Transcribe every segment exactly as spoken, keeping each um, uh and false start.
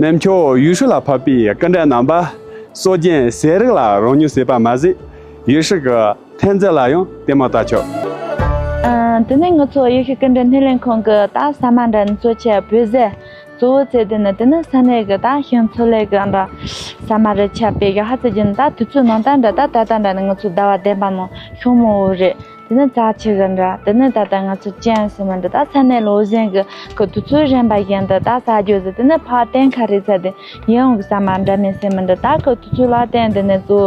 ནུབ་ཕྱོགས་ཡུལ་ཤུལ་ལ་ཕེབས་པའི་སྐུ་མགྲོན་རྣམ་པ། སྲོལ་རྒྱུན་ཟས་རིགས་ལ་རོལ་མྱོང་བྱས་པ་མ་ཟད། ཡུལ་ཤུལ་གྱི་ཐོན་རྫས་ལ་ཡང་ལྟད་མོ་ལྟ་ཆོག་ཨ། དེ་ནས་ང་ཚོ་ཡུལ་ཤུལ་སྐུ་མགྲོན་སྣེ་ལེན་ཁང་གི་ད་ཟ་མ་འདྲ་ནི་གཙོ་ཆེ་བོད་ཟས་གཙོ་བོ་བྱས། དེ་ནི་དེ་ནི་ས་གནས་ཀྱི་ད་ཞིང་ཆུ་ལས་ཀྱི་འདྲ་ཟ་མ་རེ་ཆགས་པའི་གི་ཧ་ཚ་རྒྱུ་ནི་ད་དུས་ཚོད་ནང་ད་འདྲ་ད་ད་ད་འདྲ་ནི་ང་ཚོ་ཟླ་བ་བདུན་པ་ནང་ཤོང་མོ་བོ་རེད། དེ་ནི་རྩ་ཆེ་གི་འདྲ། དེ་ནི་ད་ལྟ་ང་ཚོ་ཅན་ཟེར་མི་འདྲ། ད་ས་གནས་ལོ་གཞོན་གི་གི་དུས་ཚོད་རན་པ་བཞིན་དུ་ད་ཟ་རྒྱུ་ཟེར། དེ་ནི་ཕར་གཏན་ཁ་རི་ཚ་དེ་ཡིན་འོང་གི་ཟ་མ་འདྲ་མིན་ཟེར་མི་འདྲ། ད་གི་དུས་ཚོད་ལ་བརྟེན་དེ་ནི་གཙོ་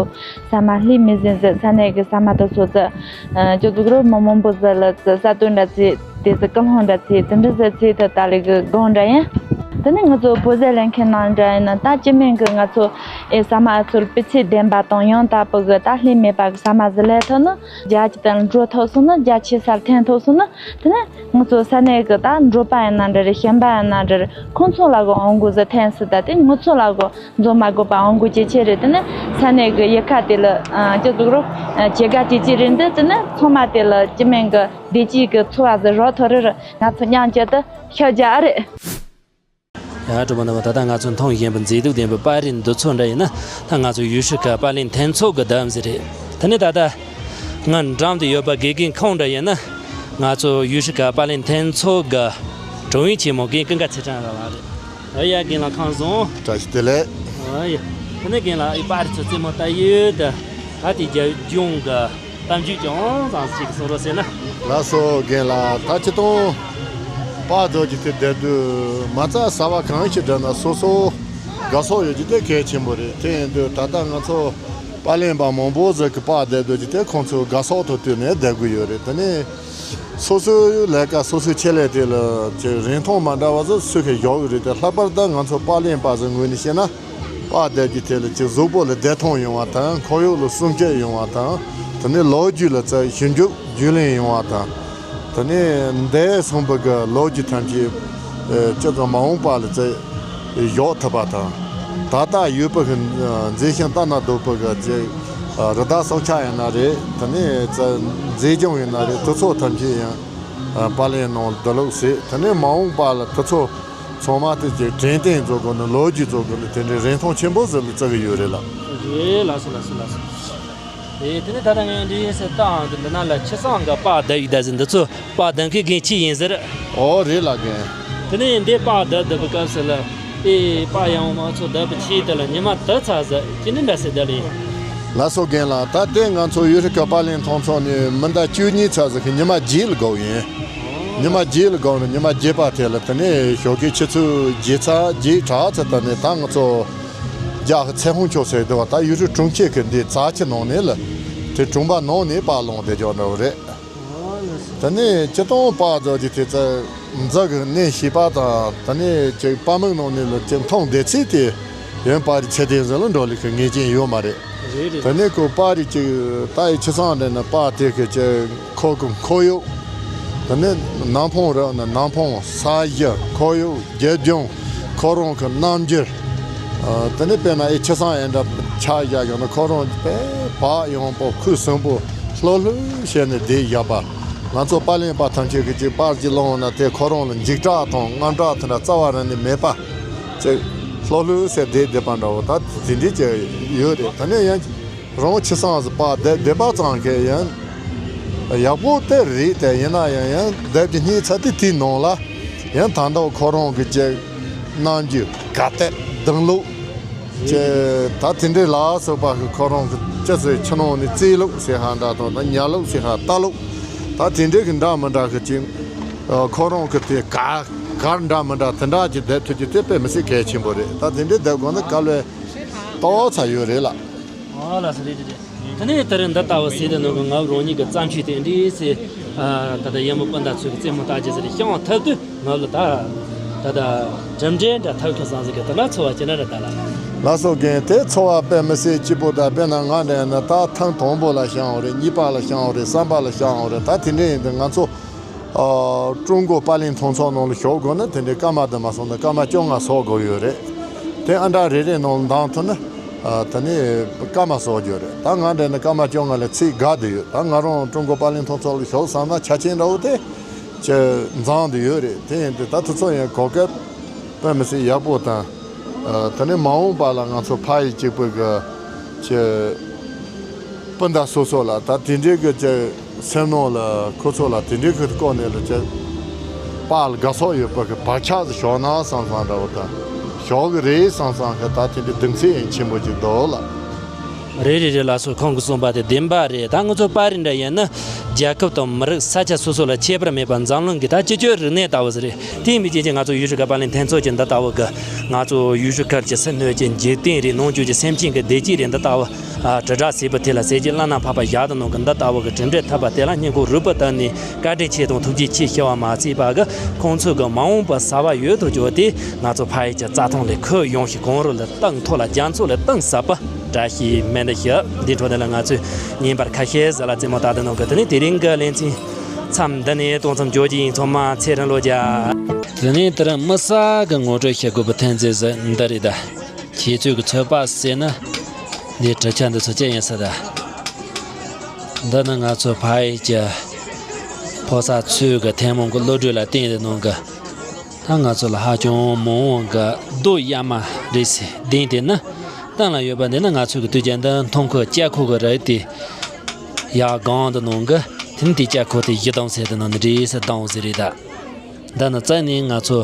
ཟ་མ་ལྷི་མི་ཟིན་ཟེར། ས་གནས་གི་ཟ་མ་དེ་ཚོ་ཚ་ཅོ་ཙུག་རོ་མི་མང་པོ་ཟེར་ལ་ཟ་དུས་འདྲ་ཚེ་དེ་ཚེ་ཀི་ལྷོང་འདྲ་ཚེ་དེ་འདྲ་ཟེར་ཚེ་ད་ད་ལི་གི་སྒང་འདྲ་ཡིན། དེ་ནི་ང་ཚོ་བོད་ཟས་ལེན་མཁན་ནང་འདྲ་ཡིན་ན་ད་སྤྱི་མིང་གི་ང་ཚོ་ཨེ་ཟ་མ་ཨ་ཚོར་སྤུས་ཚད་ལྡན་པ་དང་ཡང་དག་པོ་གི་ད་ལྷི་མེད་པ་གི་ཟ་མ་ཟི་ལས་ཐོན་ནི། རྒྱ་ཆེ་དང་འགྲོ་ཐུབ་སོང་ན། རྒྱ་ཆེ་སར་འཐེན་ཐུབ་སོང་ན། དེ་ནས་ང་ཚོ་ས་གནས་ཀྱི་ད་འགྲོ་པ་ཡིན་ན་འདྲ་རེད། ཞིང་པ་ཡིན་ན་འདྲ་རེད། ཁོང་ཚོ་ལ་གི་ཨང་གོ་ཟི་འཐེན་སྲིད། ད་དེ་ང་ཚོ་ལ་གི་འཛོམས་མ་དགོས་པ་ཨང་གོ་ཇེ་ཆེ་རེད། དེ་ནས་ས་གནས་ཀྱི་ཡི་ཁ་དེ་ལ་ཅི་ཟུག་རོ་ཇེ་དགའ་ཇེ་ཆེ་རེད། འདི་དེ་ནས་ཚང་མ་དེ་ལ་སྤྱི་མིང་གི་བདེ་སྐྱིད་ཀྱི་འཚོ་བ་ཟི་རོ་ཐོ་རེ་རེ་ང་ཚོ་མཉམ་གཅིག་ཏུ་ཤོད་རྒྱུ་ཨ་རེད། ཡ། གྲོགས་པོ་རྣམ་པ། ད་ལྟ་ང་ཚོ་མཐོང་བཞིན་པའི་མཛེས་སྡུག་ལྡན་པའི་པར་རིས་འདི་ཚོ་འདྲ་ཡིན་ན། ད་ང་ཚོ་ཡུལ་ཤུལ་གྱི་པར་ལེན་ཐོན་ཚོགས་ཀྱི་འདེམས་གསེས་རེད། དེ་ནས་ད་ལྟ་ང་འགྲམ་དུ་ཡོད་པ་དགེ་རྒན་ཁོང་འདྲ་ཡིན་ན། ང་ཚོ་ཡུལ་ཤུལ་གྱི་པར་ལེན་ཐོན་ཚོགས་ཀྱི་དྲུང་ཡིག་ཆེན་མོ་རྒན་ཀུན་དགའ་ཚེ་དྲན་ལགས་རེད། ཨ་ཡ། རྒན་ལགས་ཁམས་བཟང་། བཀྲ་ཤིས་བདེ་ལེགས། ཨ་ཡ། དེ་ནས་རྒན་ལགས་ཨི་པར་རིས་ཚོ་རྩེད་མོ་ལྟ་ཡོད་དེ། ད་དེ་རྒྱབ་ལྗོངས་ཀྱི་གཏམ་རྒྱུད་ཀྱང་ཙམ་ཞིག་གསུང་རོགས་ཟེར་ན། ལགས་སོ། རྒན་ལགས། ད་སྤྱིར་བཏང་པར་རྫོགས་ཀྱི་དེ་བསྡད་དུས་མ་རྩ་ཟ་བ་གང་ཞིག་འདྲ་ན་སོ་སོ་དགའ་ཕྱོགས་ཡོད་ཀྱི་དེ་གལ་ཆེན་པོ་རེད། དེ་ཡིན་དུས་ད་ལྟ་ང་ཚོ་པར་ལེན་པ་མང་པོ་ཟིག་གི་པར་བསྡད་དུས་ཀྱི་དེ་ཁོང་ཚོ་དགའ་ཕྱོགས་དང་བསྟུན་ནས་བསྡད་དགོས་ཡོད་རེད། དེ་ནས་སོ་སོའི་ལས་ཀ་སོ་སོའི་ཆེད་ལས་དེ་ལ་ཀྱི་རིན་ཐང་མ་འདྲ་བ་ཟིག་སུ་གིས་ཡོད་གི་རེད། དེ་ལྷག་པར་དུ་ང་ཚོ་པར་ལེན་པ་ཟིག་ངོས་ནས་བཤད་ན། པར་བསྡད་རྒྱུ་དེ་ལ་ཅིག་གཟུགས་པོ་ལ་བདེ་ཐང་ཡོང་བ་དང་། ཁོར་ཡུག་ལ་སྲུང་སྐྱོབ་ཡོང་བ་དང་། དེ་ནས་ལོ་རྒྱུས་ལ་ཙམ་ཞིབ་འཇུག་རྒྱུས་ལོན་ཡོང་བ་དང་། དེ་ནས་འདས་སོང་བའི་གི་ལོ་རྒྱུས་ཐམས་ཅད་ཨེ་སྤྱི་ཚོགས་མ་འོངས་པ་ལ་ཙམ་འཇོག་ཐུབ་པ་དང་། ད་ལྟ་ཡོད་པའི་གི་མཛེས་ཤིང་ལྟ་ན་སྡུག་པའི་གི་ཅིག་རི་དྭགས་སྲོག་ཆགས་ཡིན་ན་རེད། དེ་ནས་ཙམ་མཛེས་ལྗོངས་ཡིན་ན་རེད། དེ་ཚོ་ཐམས་ཅད་ཡང་པར་ལེན་ནང་བསྡུ་ལུགས་བྱས། དེ་ནས་མ་འོངས་པ་ལ་དེ་ཚོ་ཚང་མ་དེ་ཅིག་དྲན་རྟེན་བཟོ་དགོས་ནི། ལོ་རྒྱུས་བཟོ་དགོས་ནི། དེ་འདྲའི་རིན་ཐང་ཆེན་པོ་ཟིག་ལ་བརྩི་གི་ཡོད་རེད་ལགས། རེད། ལགས་སོ། ལགས་སོ། ལགས་སོ། ཨེ། དེ་ནས་ད་ལྟ་ངས་འདི་ཡིན་ཟེར་ལྟ་འདི་འདི་ན་ལ་ཁྱི་སང་གི་པར་བརྡབ་ཡིག་བརྡབ་ཟིན་འདི་ཚོ་པར་བརྡབ་མཁན་རྒན་ཁྱི་ཡིན་ཟེར། ཨོ་རེད་ལགས་རྒན། དེ་ནས་འདི་པར་བརྡབ་བརྡབ་པའི་སྐབས་སུ་ལ་ཨེ་པར་ཡང་མང་ཚོ་བརྡབ་པའི་ཆེད་དུ་ལ་ཉི་མ་དུ་ཚ་ཟེར་ཅི་ནས་འདྲ་ཟེར་བརྡབ་ལ་ཡིན། ལགས་སོ་རྒན་ལགས། ད་ལྟའི་ང་ཚོ་ཡུལ་ཤུལ་གྱི་པར་ལེན་ཐོན་ཚོགས་ནས་མི་ཟླ་བཅུ་གཉིས་ཚར་ཟིག་གི་ཉི་མ་བརྒྱད་ལ་དགོས་ཡིན། ཉི་མ་བརྒྱད་ལ་དགོས་ནས་ཉི་མ་བརྒྱད་པ་དེ་ལ་དེ་ནས་ཞོགས་ཀའི་ཆུ་ཚོད་བརྒྱད་ཚར་བརྒྱད་གྲགས་ཚར་དེ་ནས་ད་ང་ཚོ་རྒྱ་གི་ཚེ་ཧོང་ཆོས་ཟེར་དུས་བ་ད་ཡུལ་ཤུལ་གྲོང་ཁྱེར་གྱི་འདི་རྩ་ཆེ་ནང་ནས་ལ་དེ་གྲོང་པ་ནང་ནས་པར་བླངས་བསྡད་ཀྱོག་འདྲ་བོ་རེད། དེ་ནས་སྤྱིར་བཏང་པར་རྫོགས་ཀྱི་དེ་ཚོ་འཛུགས་ཀྱི་གནས་ཤིག་པ་དང་། དེ་ནས་ཅིག་པར་མིག་ནང་ནས་ལ་ཅིག་མཐོང་བསྡད་ཚེ་དེ་ཡང་པར་རིས་ཚད་ལྡན་ཟིག་ལ་འགྲོ་ལུགས་ཀྱི་ངེས་ཅན་ཡོད་མ་རེད། རེད་རེད། དེ་ནས་ཁོ་པར་རིས་ཅིག་ལྟ་ཡི་ཆི་ཚང་རེད་ན་པར་དེ་གི་ཅིག་ཁོ་གི་ཁོར་ཡུག་དེ་ནས་ནམ་འཕང་རེད་ན་ནམ་འཕང་། ས་གཞི། ཁོར་ཡུག་རྒྱབ་ལྗོངས། ཁོ་རང་གི་རྣམ་འགྱུར། ཨ། དེ་ནས་དཔེར་ན་ཨེ་ཆི་ཚང་ཡན་འདྲ་ཆ་བཞག་ཡོང་ན་ཁོ་རང་དཔེ་བག་ཡངས་པོ་ཁུ་སིམ་པོ་ལྷོད་ལྷོད་བྱས་ནས་བསྡད་བཞག་པ། ང་ཚོ་པར་ལེན་པ་ཐམས་ཅད་ཀྱིས་ཅིག་པར་ཅིག་བླངས་ན་དེ་ཁོ་རང་ལ་འཇིགས་སྐྲག་དང་དངངས་སྐྲག་དེ་འདྲ་རྩ་བ་རང་ནས་མེད་པ། ཅིག་ལྷོད་ལྷོད་བྱས་བསྡད་བསྡད་པ་འདྲ་བོ་ད་དེ་འདྲས་ཅིག་ཡོད་རེད། དེ་ནས་ཡང་རང་ཆི་ཚང་ཟིག་པར་བསྡད་བསྡད་པ་ཙང་གས་ཡང་ཡག་པོ་དེ་རེད། དེ་ཡིན་ན་ཡང་ཡང་བསྡད་ཀྱི་སྙིང་ཚ་དེ་དེའི་ནང་ལ་ཡང་ད་ལྟ་ཁོ་རང་གི་ཅིག་རྣམ་འགྱུར་ག་དེ་གདངས་ལུགས་ཅིག་ད་དེ་འདྲའི་ལ་སོགས་པ་གི་ཁོ་རང་གི་ཅི་ཟེར་ཕྱི་ནང་ནས་རྩེད་ལུགས་ཟེར་ཧ་འདྲ་དང་། ད་ཉལ་ལུགས་ཟེར་ཧ། ལྟ་ལུགས་ད་དེ་འདྲའི་གི་འདྲ་མི་འདྲ་གི་ཅིག་ཁོ་རང་གི་དེ་ག་གར་འདྲ་མི་འདྲ་དེ་འདྲ་ཅིག་བསྡད་ཐུབ་ཀྱི་དེ་དཔེ་མི་སྲིད་གལ་ཆེན་པོ་རེད། ད་དེ་འདྲའི་བསྡད་དགོས་ན་དཀའ་ལས་ཏོག་ཙམ་ཡོད་རེད་ལགས། ཨོ་ལགས་སོ། རེད་རེད་རེད། དེ་ནས་དེ་རིང་འདི་ལྟ་བུ་ཟེར་དུས་ནང་གི་ང་རང་ཉིད་ཀྱི་བརྩམས་ཆོས་དེ་འདྲས་སེ། ཨ། ད་ལྟ་ཡང་མོ་སྤུན་ཟླ་ཚོས་ཀྱི་རྩེད་མོ་ལྟ་རྒྱུ་ཟེར་བཤད་ཐུབ་དུས་ང་ལ་ད་ད་ལྟ་གྲུབ་འབྲས་འདྲ་ཐོབ་ཁ་སང་ཟིག་གི་དེ་ན་ཚོར་བ་ཅི་འདྲ་རེད་ད་ལགས། ལགས་སོ་རྒན། དེ་ཚོར་བ་དཔེ་མི་སྲིད་སྐྱིད་པོ། ད་དཔེར་ན་ང་འདྲ་ཡིན་ན་ད་ཐེངས་དང་པོ་ལ་བཤད་འོང་རེད། གཉིས་པ་ལ་བཤད་འོང་རེད། གསུམ་པ་ལ་བཤད་འོང་རེད། ད་དེ་འདྲས་ཡིན་དུས་ང་ཚོ། ཨ། ཀྲུང་གོ་པར་ལེན་མཐོང་ཚོགས་ནང་ལ་ཞུགས་དགོས་ན་དེ་འདྲའི་སྐར་མ་དུ་མ་སོང་ན་སྐར་མ་བཅོ་ལྔ་སོགས་དགོས་ཡོད་རེད། དེ་ཨ་འདྲ་རེ་རེ་ནང་ལ་འདང་ཐུབ་ན། ཨ། དེ་ནས་སྐར་མ་སོགས་རྒྱུ་རེད། ད་ང་འདྲ་ནི་སྐར་མ་བཅོ་ལྔ་ལ་ཚིག་འགག་བསྡད་ཡོད། ད་ང་རང་ཀྲུང་གོ་པར་ལེན་མཐོང་ཚོགས་ལ་ཞུགས་བསམ་ན་ཆ་རྐྱེན་འདྲ་བོ་དེ་ཅི་འཛོམས་བསྡད་ཡོད་རེད། དེ་ཡིན་དུས་ད་དུས་ཚོད་ཡང་གོ་སྐབས་དཔེ་མི་སྲིད་ཡག་པོ་དང་། ཨ། དེ་ནས་མ་འོངས་པ་ལ་ང་ཚོ་ཕ་ཡི་གཅིག་པུ་གི་ཅི་སྤུན་ཟླ་སོ་སོ་ལ་ད་དེ་འདྲའི་གི་ཅི་སེམས་ནང་ལ་ཁོ་ཚོ་ལ་དེ་འདྲའི་གི་སྐོར་ནས་ལ་ཅི་པཱ་ལ་དགའ་ཕྱོགས་ཡོད་པ་གི་བག་ཆགས་ཤིག་ཞོག་ན་བསམ་བསམ་འདྲ་བོ་དང་ཞོག་གི་རེད་བསམ་བསམ་གི་ད་དེ་འདྲའི་གདེང་ཚོད་ཡང་ཆེན་པོ་ཅིག་འདུག་ལ། རེད་རེད་རེད། ལགས་སོ། ཁོང་གིས་གསུངས་པ་དེ་བདེན་པ་རེད། ད་ང་ཚོ་པར་རིས་འདྲ་ཡིན་ན་རྒྱལ་ཁབ་དང་མི་རིགས་ས་ཆ་སོ་སོ་ལ་ཁྱད་པར་མེད་པར་འཛམ་གླིང་གི་ད་སྤྱི་སྤྱོད་རིག་གནས་ལྟ་བུ་ཟིག་རེད། དེ་ཡིན་པའི་རྐྱེན་གྱིས་ང་ཚོ་ཡུལ་ཤུལ་གྱི་པར་ལེན་ཐེབས་རྩ་ཅན་འདི་ལྟ་བུ་གི་ང་ཚོ་ཡུལ་ཤུལ་ཁུལ་གྱི་སེམས་ནུས་ཀྱི་འཇིག་རྟེན་རེད། ནང་བཅུད་ཀྱི་སེམས་ཅན་གྱི་བདེ་སྐྱིད་རེད། འདི་ལྟ་བུ་ཨ་དྲིལ་བསྒྲགས་ཟེར་བ་དེ་ལ་ཟས་བཅད་བླ་ན་མེད་པ་བཞག་ད་ནང་གི་འདི་ལྟ་བུ་གི་གྲུབ་འབྲས་ཐོབ་པ་དེ་ལ་སྙིང་ཁོང་རུས་པ་དག་ནས་བཀའ་དྲིན་ཆེ་དང་ཐུགས་རྗེ་ཆེ་ཞུ་བ་མ་ཚད་པ་གི་ཁོང་ཚོ་གི་མ་འོངས་པ་གསར་བ་ཡོད་དོ་ཅོག་དེ་ང་ཚོ་ཕ་ཡུལ་གྱི་རྩྭ་ཐང་ལས་ཁོད་ཡོང་ཞིག་གོང་རོལ་ལ་ཏང་ཐོག་ལ་རྒྱ་མཚོ་ལས་ཏང་ཟབ་པ་བཀྲ་ཤིས་སྨན་འདི་ཞུ། འདི་འཕྲོ་འདི་ལ་ང་ཚོས་ཉིན་པར་ཁ་ཤས་ཟ་ལ་རྩེད་མོ་ད་ད་ནོ་གི་དེ་ནས་དེ་རིང་གི་ལེ་ཚན་མཚམས་འདི་ནས་གཏོང་མཚམས་འཇོག་རྒྱུ་ཡིན། ཚང་མ་ཚེ་རིང་ལོ་རྒྱ། དེ་ནས་དེ་རིང་མི་ས་གི་ངོ་སྤྲོད་བྱེད་དགོས་པའི་ཐོན་རྫས་ཟིག་འདི་རེད་ད། ཁྱེད་ཚོས་གི་ཚོད་དཔག་ཟེར་ན་འདི་གྲུབ་ཆ་འདི་ཚོ་ཅི་ཡིན་ས་ད། འདི་ནི་ང་ཚོ་ཕ་ཡུལ་གྱི་ཕོ་གསར་ཚོའི་གི་ཐུན་མོང་གི་བློ་གྲོས་ལ་བརྟེན་ཏེ་གནང་གི་ད་ང་ཚོ་ལ་ཧ་ཅང་མང་བོ་གི་རྡོ་གཡའ་མ་རེད་ཟེར་ལྡན་དེ་ནི་གཏན་ལ་ཡོད་པ་འདི་ནི་ང་ཚོ་གི་དུས་རྒྱུན་འདི་མཐོང་ཁུལ་དཔྱད་ཁུལ་གི་རེད་དེ། ཡར་སྒང་དུ་གནང་གི་དེ་ནི་དེ་དཔྱད་ཁུལ་དེ་གཞི་བདག་ཟེར་དུ་ནང་ནི་རེད་ཟེར་བདག་ཟེར་རེད་ད། འདི་ནི་རྩ་ནས་ང་ཚོ་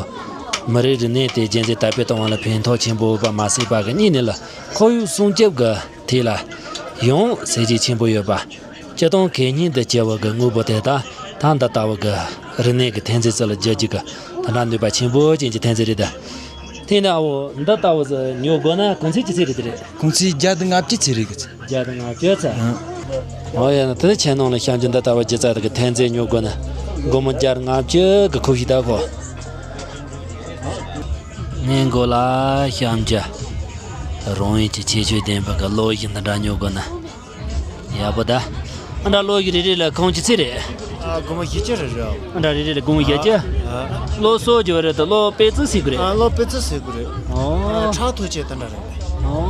མི་རིགས་རིག་གནས་དེ་རྒྱུན་འཛིན་དར་སྤེལ་གཏོང་བ་ལ་ཕན་ཐོགས་ཆེན་པོ་ཡོད་པ་མ་ཟད་པ་གི་གཉིས་ནས་ལ་ཁོར་ཡུག་སྲུང་སྐྱོབ་གི་ཐད་ལ་ཡང་གཟི་བརྗིད་ཆེན་པོ་ཡོད་པ། སྤྱིར་བཏང་གད་སྙིགས་འདི་བྱེད་པ་གི་དངོས་པོ་དེ་དག་ད་འདི་ལྟ་བུ་གི་རིག་གནས་ཀྱི་ཐོན་རྫས་ཚོ་ལ་བརྒྱུད་རྒྱུ་གི་ད་ལྟ་ནུས་པ་ཆེན་པོ་ཅན་གྱི་ཐོན་རྫས་རེད་ད། དེ་ནས་ཨ་བོ་འདི་ལྟ་བུ་ཟིག་ཉོ་དགོས་ན་གོང་ཚད་ཅི་ཚད་རེད་དེ་རེད། གོང་ཚད་བརྒྱ་དང་ལྔ་བཅུ་ཚད་རེད་གི་ཚད། བརྒྱ་དང་ལྔ་བཅུ་ཚད། ཨང་། ཨོ་ཡ་ན་དེ་ནས་ཁྱེད་ནང་ལ་གཤམ་གྱི་འདི་ལྟ་བུ་སྒྱུ་རྩལ་དག་གི་ཐོན་རྫས་ཉོ་དགོས་ན་སྒོར་མོ་བརྒྱ་དང་ལྔ་བཅུ་གི་ཁུ་བྱུག་ད་གོ། ངའི་མགོ་ལ་གཤམ་གྱི་རང་ཡུལ་གྱི་ཁྱད་ཆོས་ལྡན་པ་གི་གློག་བཞུ་འདི་འདྲ་ཉོ་དགོས་ན། ཡག་པོ་ད། ཨ་འདྲ་གློག་བཞུ་རེ་རེ་ལ་གོང་ཅི་ཚད་རེད། ཨ། སྒོར་མོ་བཞི་བཅུ་རེ་རེད། ཨ་འདྲ་རེ་རེ་ལ་སྒོར་མོ་བཞི་བཅུ། ཨ། གློག་གསོག་རྒྱུ་རེད་དོ། གློག་སྤེལ་ཚུལ་ཟེར་གི་རེད། ཨ། གློག་སྤེལ་ཚུལ་ཟེར་གི་རེད། ཨོ། ཨ། ཁྲག་ཐོག་ཆེ་དེ་འདྲ་རེད། ཨོ།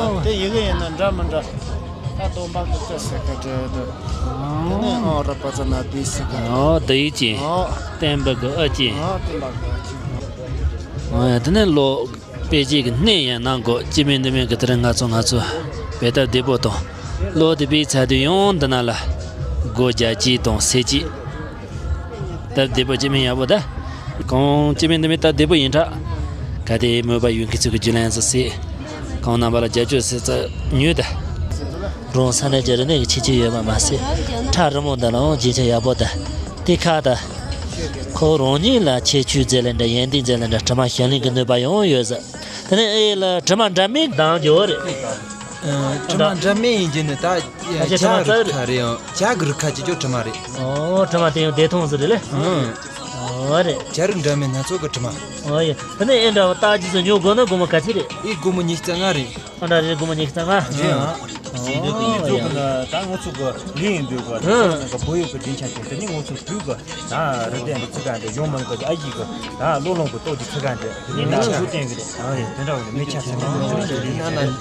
ཨ། དེ་ཡི་གེ་ཡིན་ན་འདྲ་མི་འདྲ། ད་སྟོང་པ་གི་ཚད་ཟེར་གི་རེད་དོ། ཨོ། དེ་ནས་ཨོ་ར་པ་ཙ་ན་དེ་ཟེར་གི་རེད། ཨོ། དེ་ཡིག་ཅན། ཨོ། བསྟན་པ་གི་ཨ་ཅན། ཨོ། བསྟན་པ་གི་ཨ་ཅན། ཨོ་ཡ། དེ་ནས་གློག་དཔེ་ཅིག་གི་སྣེ་ཡང་གནང་དགོས། སྤྱི་མི་འདི་མིན་གི་དེ་རིང་ང་ཚོ་ང་ཚོ་བེ་ཏབ་བདེ་པོ་དང་གློག་དེ་བེད་ཚར་དུས་ཡང་འདི་ན་ལ་སྒོ་རྒྱག་ཅིག་དང་ཟས་ཅིག་སྟབས་བདེ་པོ་སྤྱི་མི་ཡག་པོ་ད། གང་སྤྱི་མི་འདི་མིན་སྟབས་བདེ་པོ་ཡིན་དྲག་ག་དེ་མོས་པ་ཡོད་མཁན་ཚོ་གི་རྒྱུས་ལོན་ཟིག་ཟེར། གང་རྣམ་པ་ལ་རྒྱབ་སྐྱོར་ཟེར་ཙག་ཉོས་ད། རང་ས་གནས་ཀྱི་རིག་གནས་ཀྱི་ཁྱད་ཆོས་ཡོད་པ་མ་ཟད་ཁྲ་རི་མོ་འདི་ལའང་རྒྱན་ཆ་ཡག་པོ་དང་དེ་ཁ་དང་། ཁོ་རང་ཉིད་ལ་ཁྱད་ཆོས་རྫས་ལས་འདྲ་ཡོན་ཏན་རྫས་ལས་འདྲ་དྲི་མ་ཞིམ་ལེན་གྱི་ནུས་པ་ཡང་ཡོད་ཟེར། དེ་ནས་ཨེ་ལ་དྲི་མ་འདྲ་མིན་འདང་རྒྱུ་རེད། ཨ། དྲི་མ་འདྲ་མིན་ཡིན་རྒྱུ་ནི་ད་ད་ཆ་དྲི་མ་ཇ་རྩ་རིགས་རེད། ཁ་རེད་ཡང་ཇ་གི་རིགས་ཁ་ཅིག་ཅོ་དྲི་མ་རེད། ཨོ། དྲི་མ་དེ་ཡང་བདེ་ཐང་ཟེར་རེད་ལེ། ཨང་། ཨོ་རེད། ཇ་རིགས་འདྲ་མིན་སྣ་ཚོགས་ཀྱི་དྲི་མ། ཨོ་ཡེ། དེ་ནས་ཨེ་འདྲ་བ་ལྟ་ཅི་ཟེར་ཉོ་དགོས་ན་སྒོར་མོ་ག་ཚད་རེད། ཨེ་སྒོར་མོ་ཉི་ཤུ་རྩ་ལྔ་རེད། ཨ་འདྲ་རེད། སྒོར་མོ་ཉི་ཤུ་རྩ་ལྔ། རེད་ཨང་། ཨོ་ཡ། ད་ང་ཚོ་གི་ལས་ཡིན་འདུག་ག་ཨང་། ད་བོད་ཡིག་གི་སྡིངས་ཆ་དེ་དེ་ནི་ང་ཚོ་བོད་གི་ད་རི་ལྡན་གི་ཚིག་ག་འདི་ཡོང་མ་ཡོང་གི་ཨ་ཡིག་གི་ད་བློ་ལོང་གི་ཏོག་གི་ཚིག་ག་འདི་དེ་ནི་ད་ཆུ་བསྟན་གི་རེད། ཨ་ཡེ། དེ་འདྲ་བ་ནི་མི་ཆ་ཚང་མ་ང་ཚོ་ལས་ཡིན་ན་ན་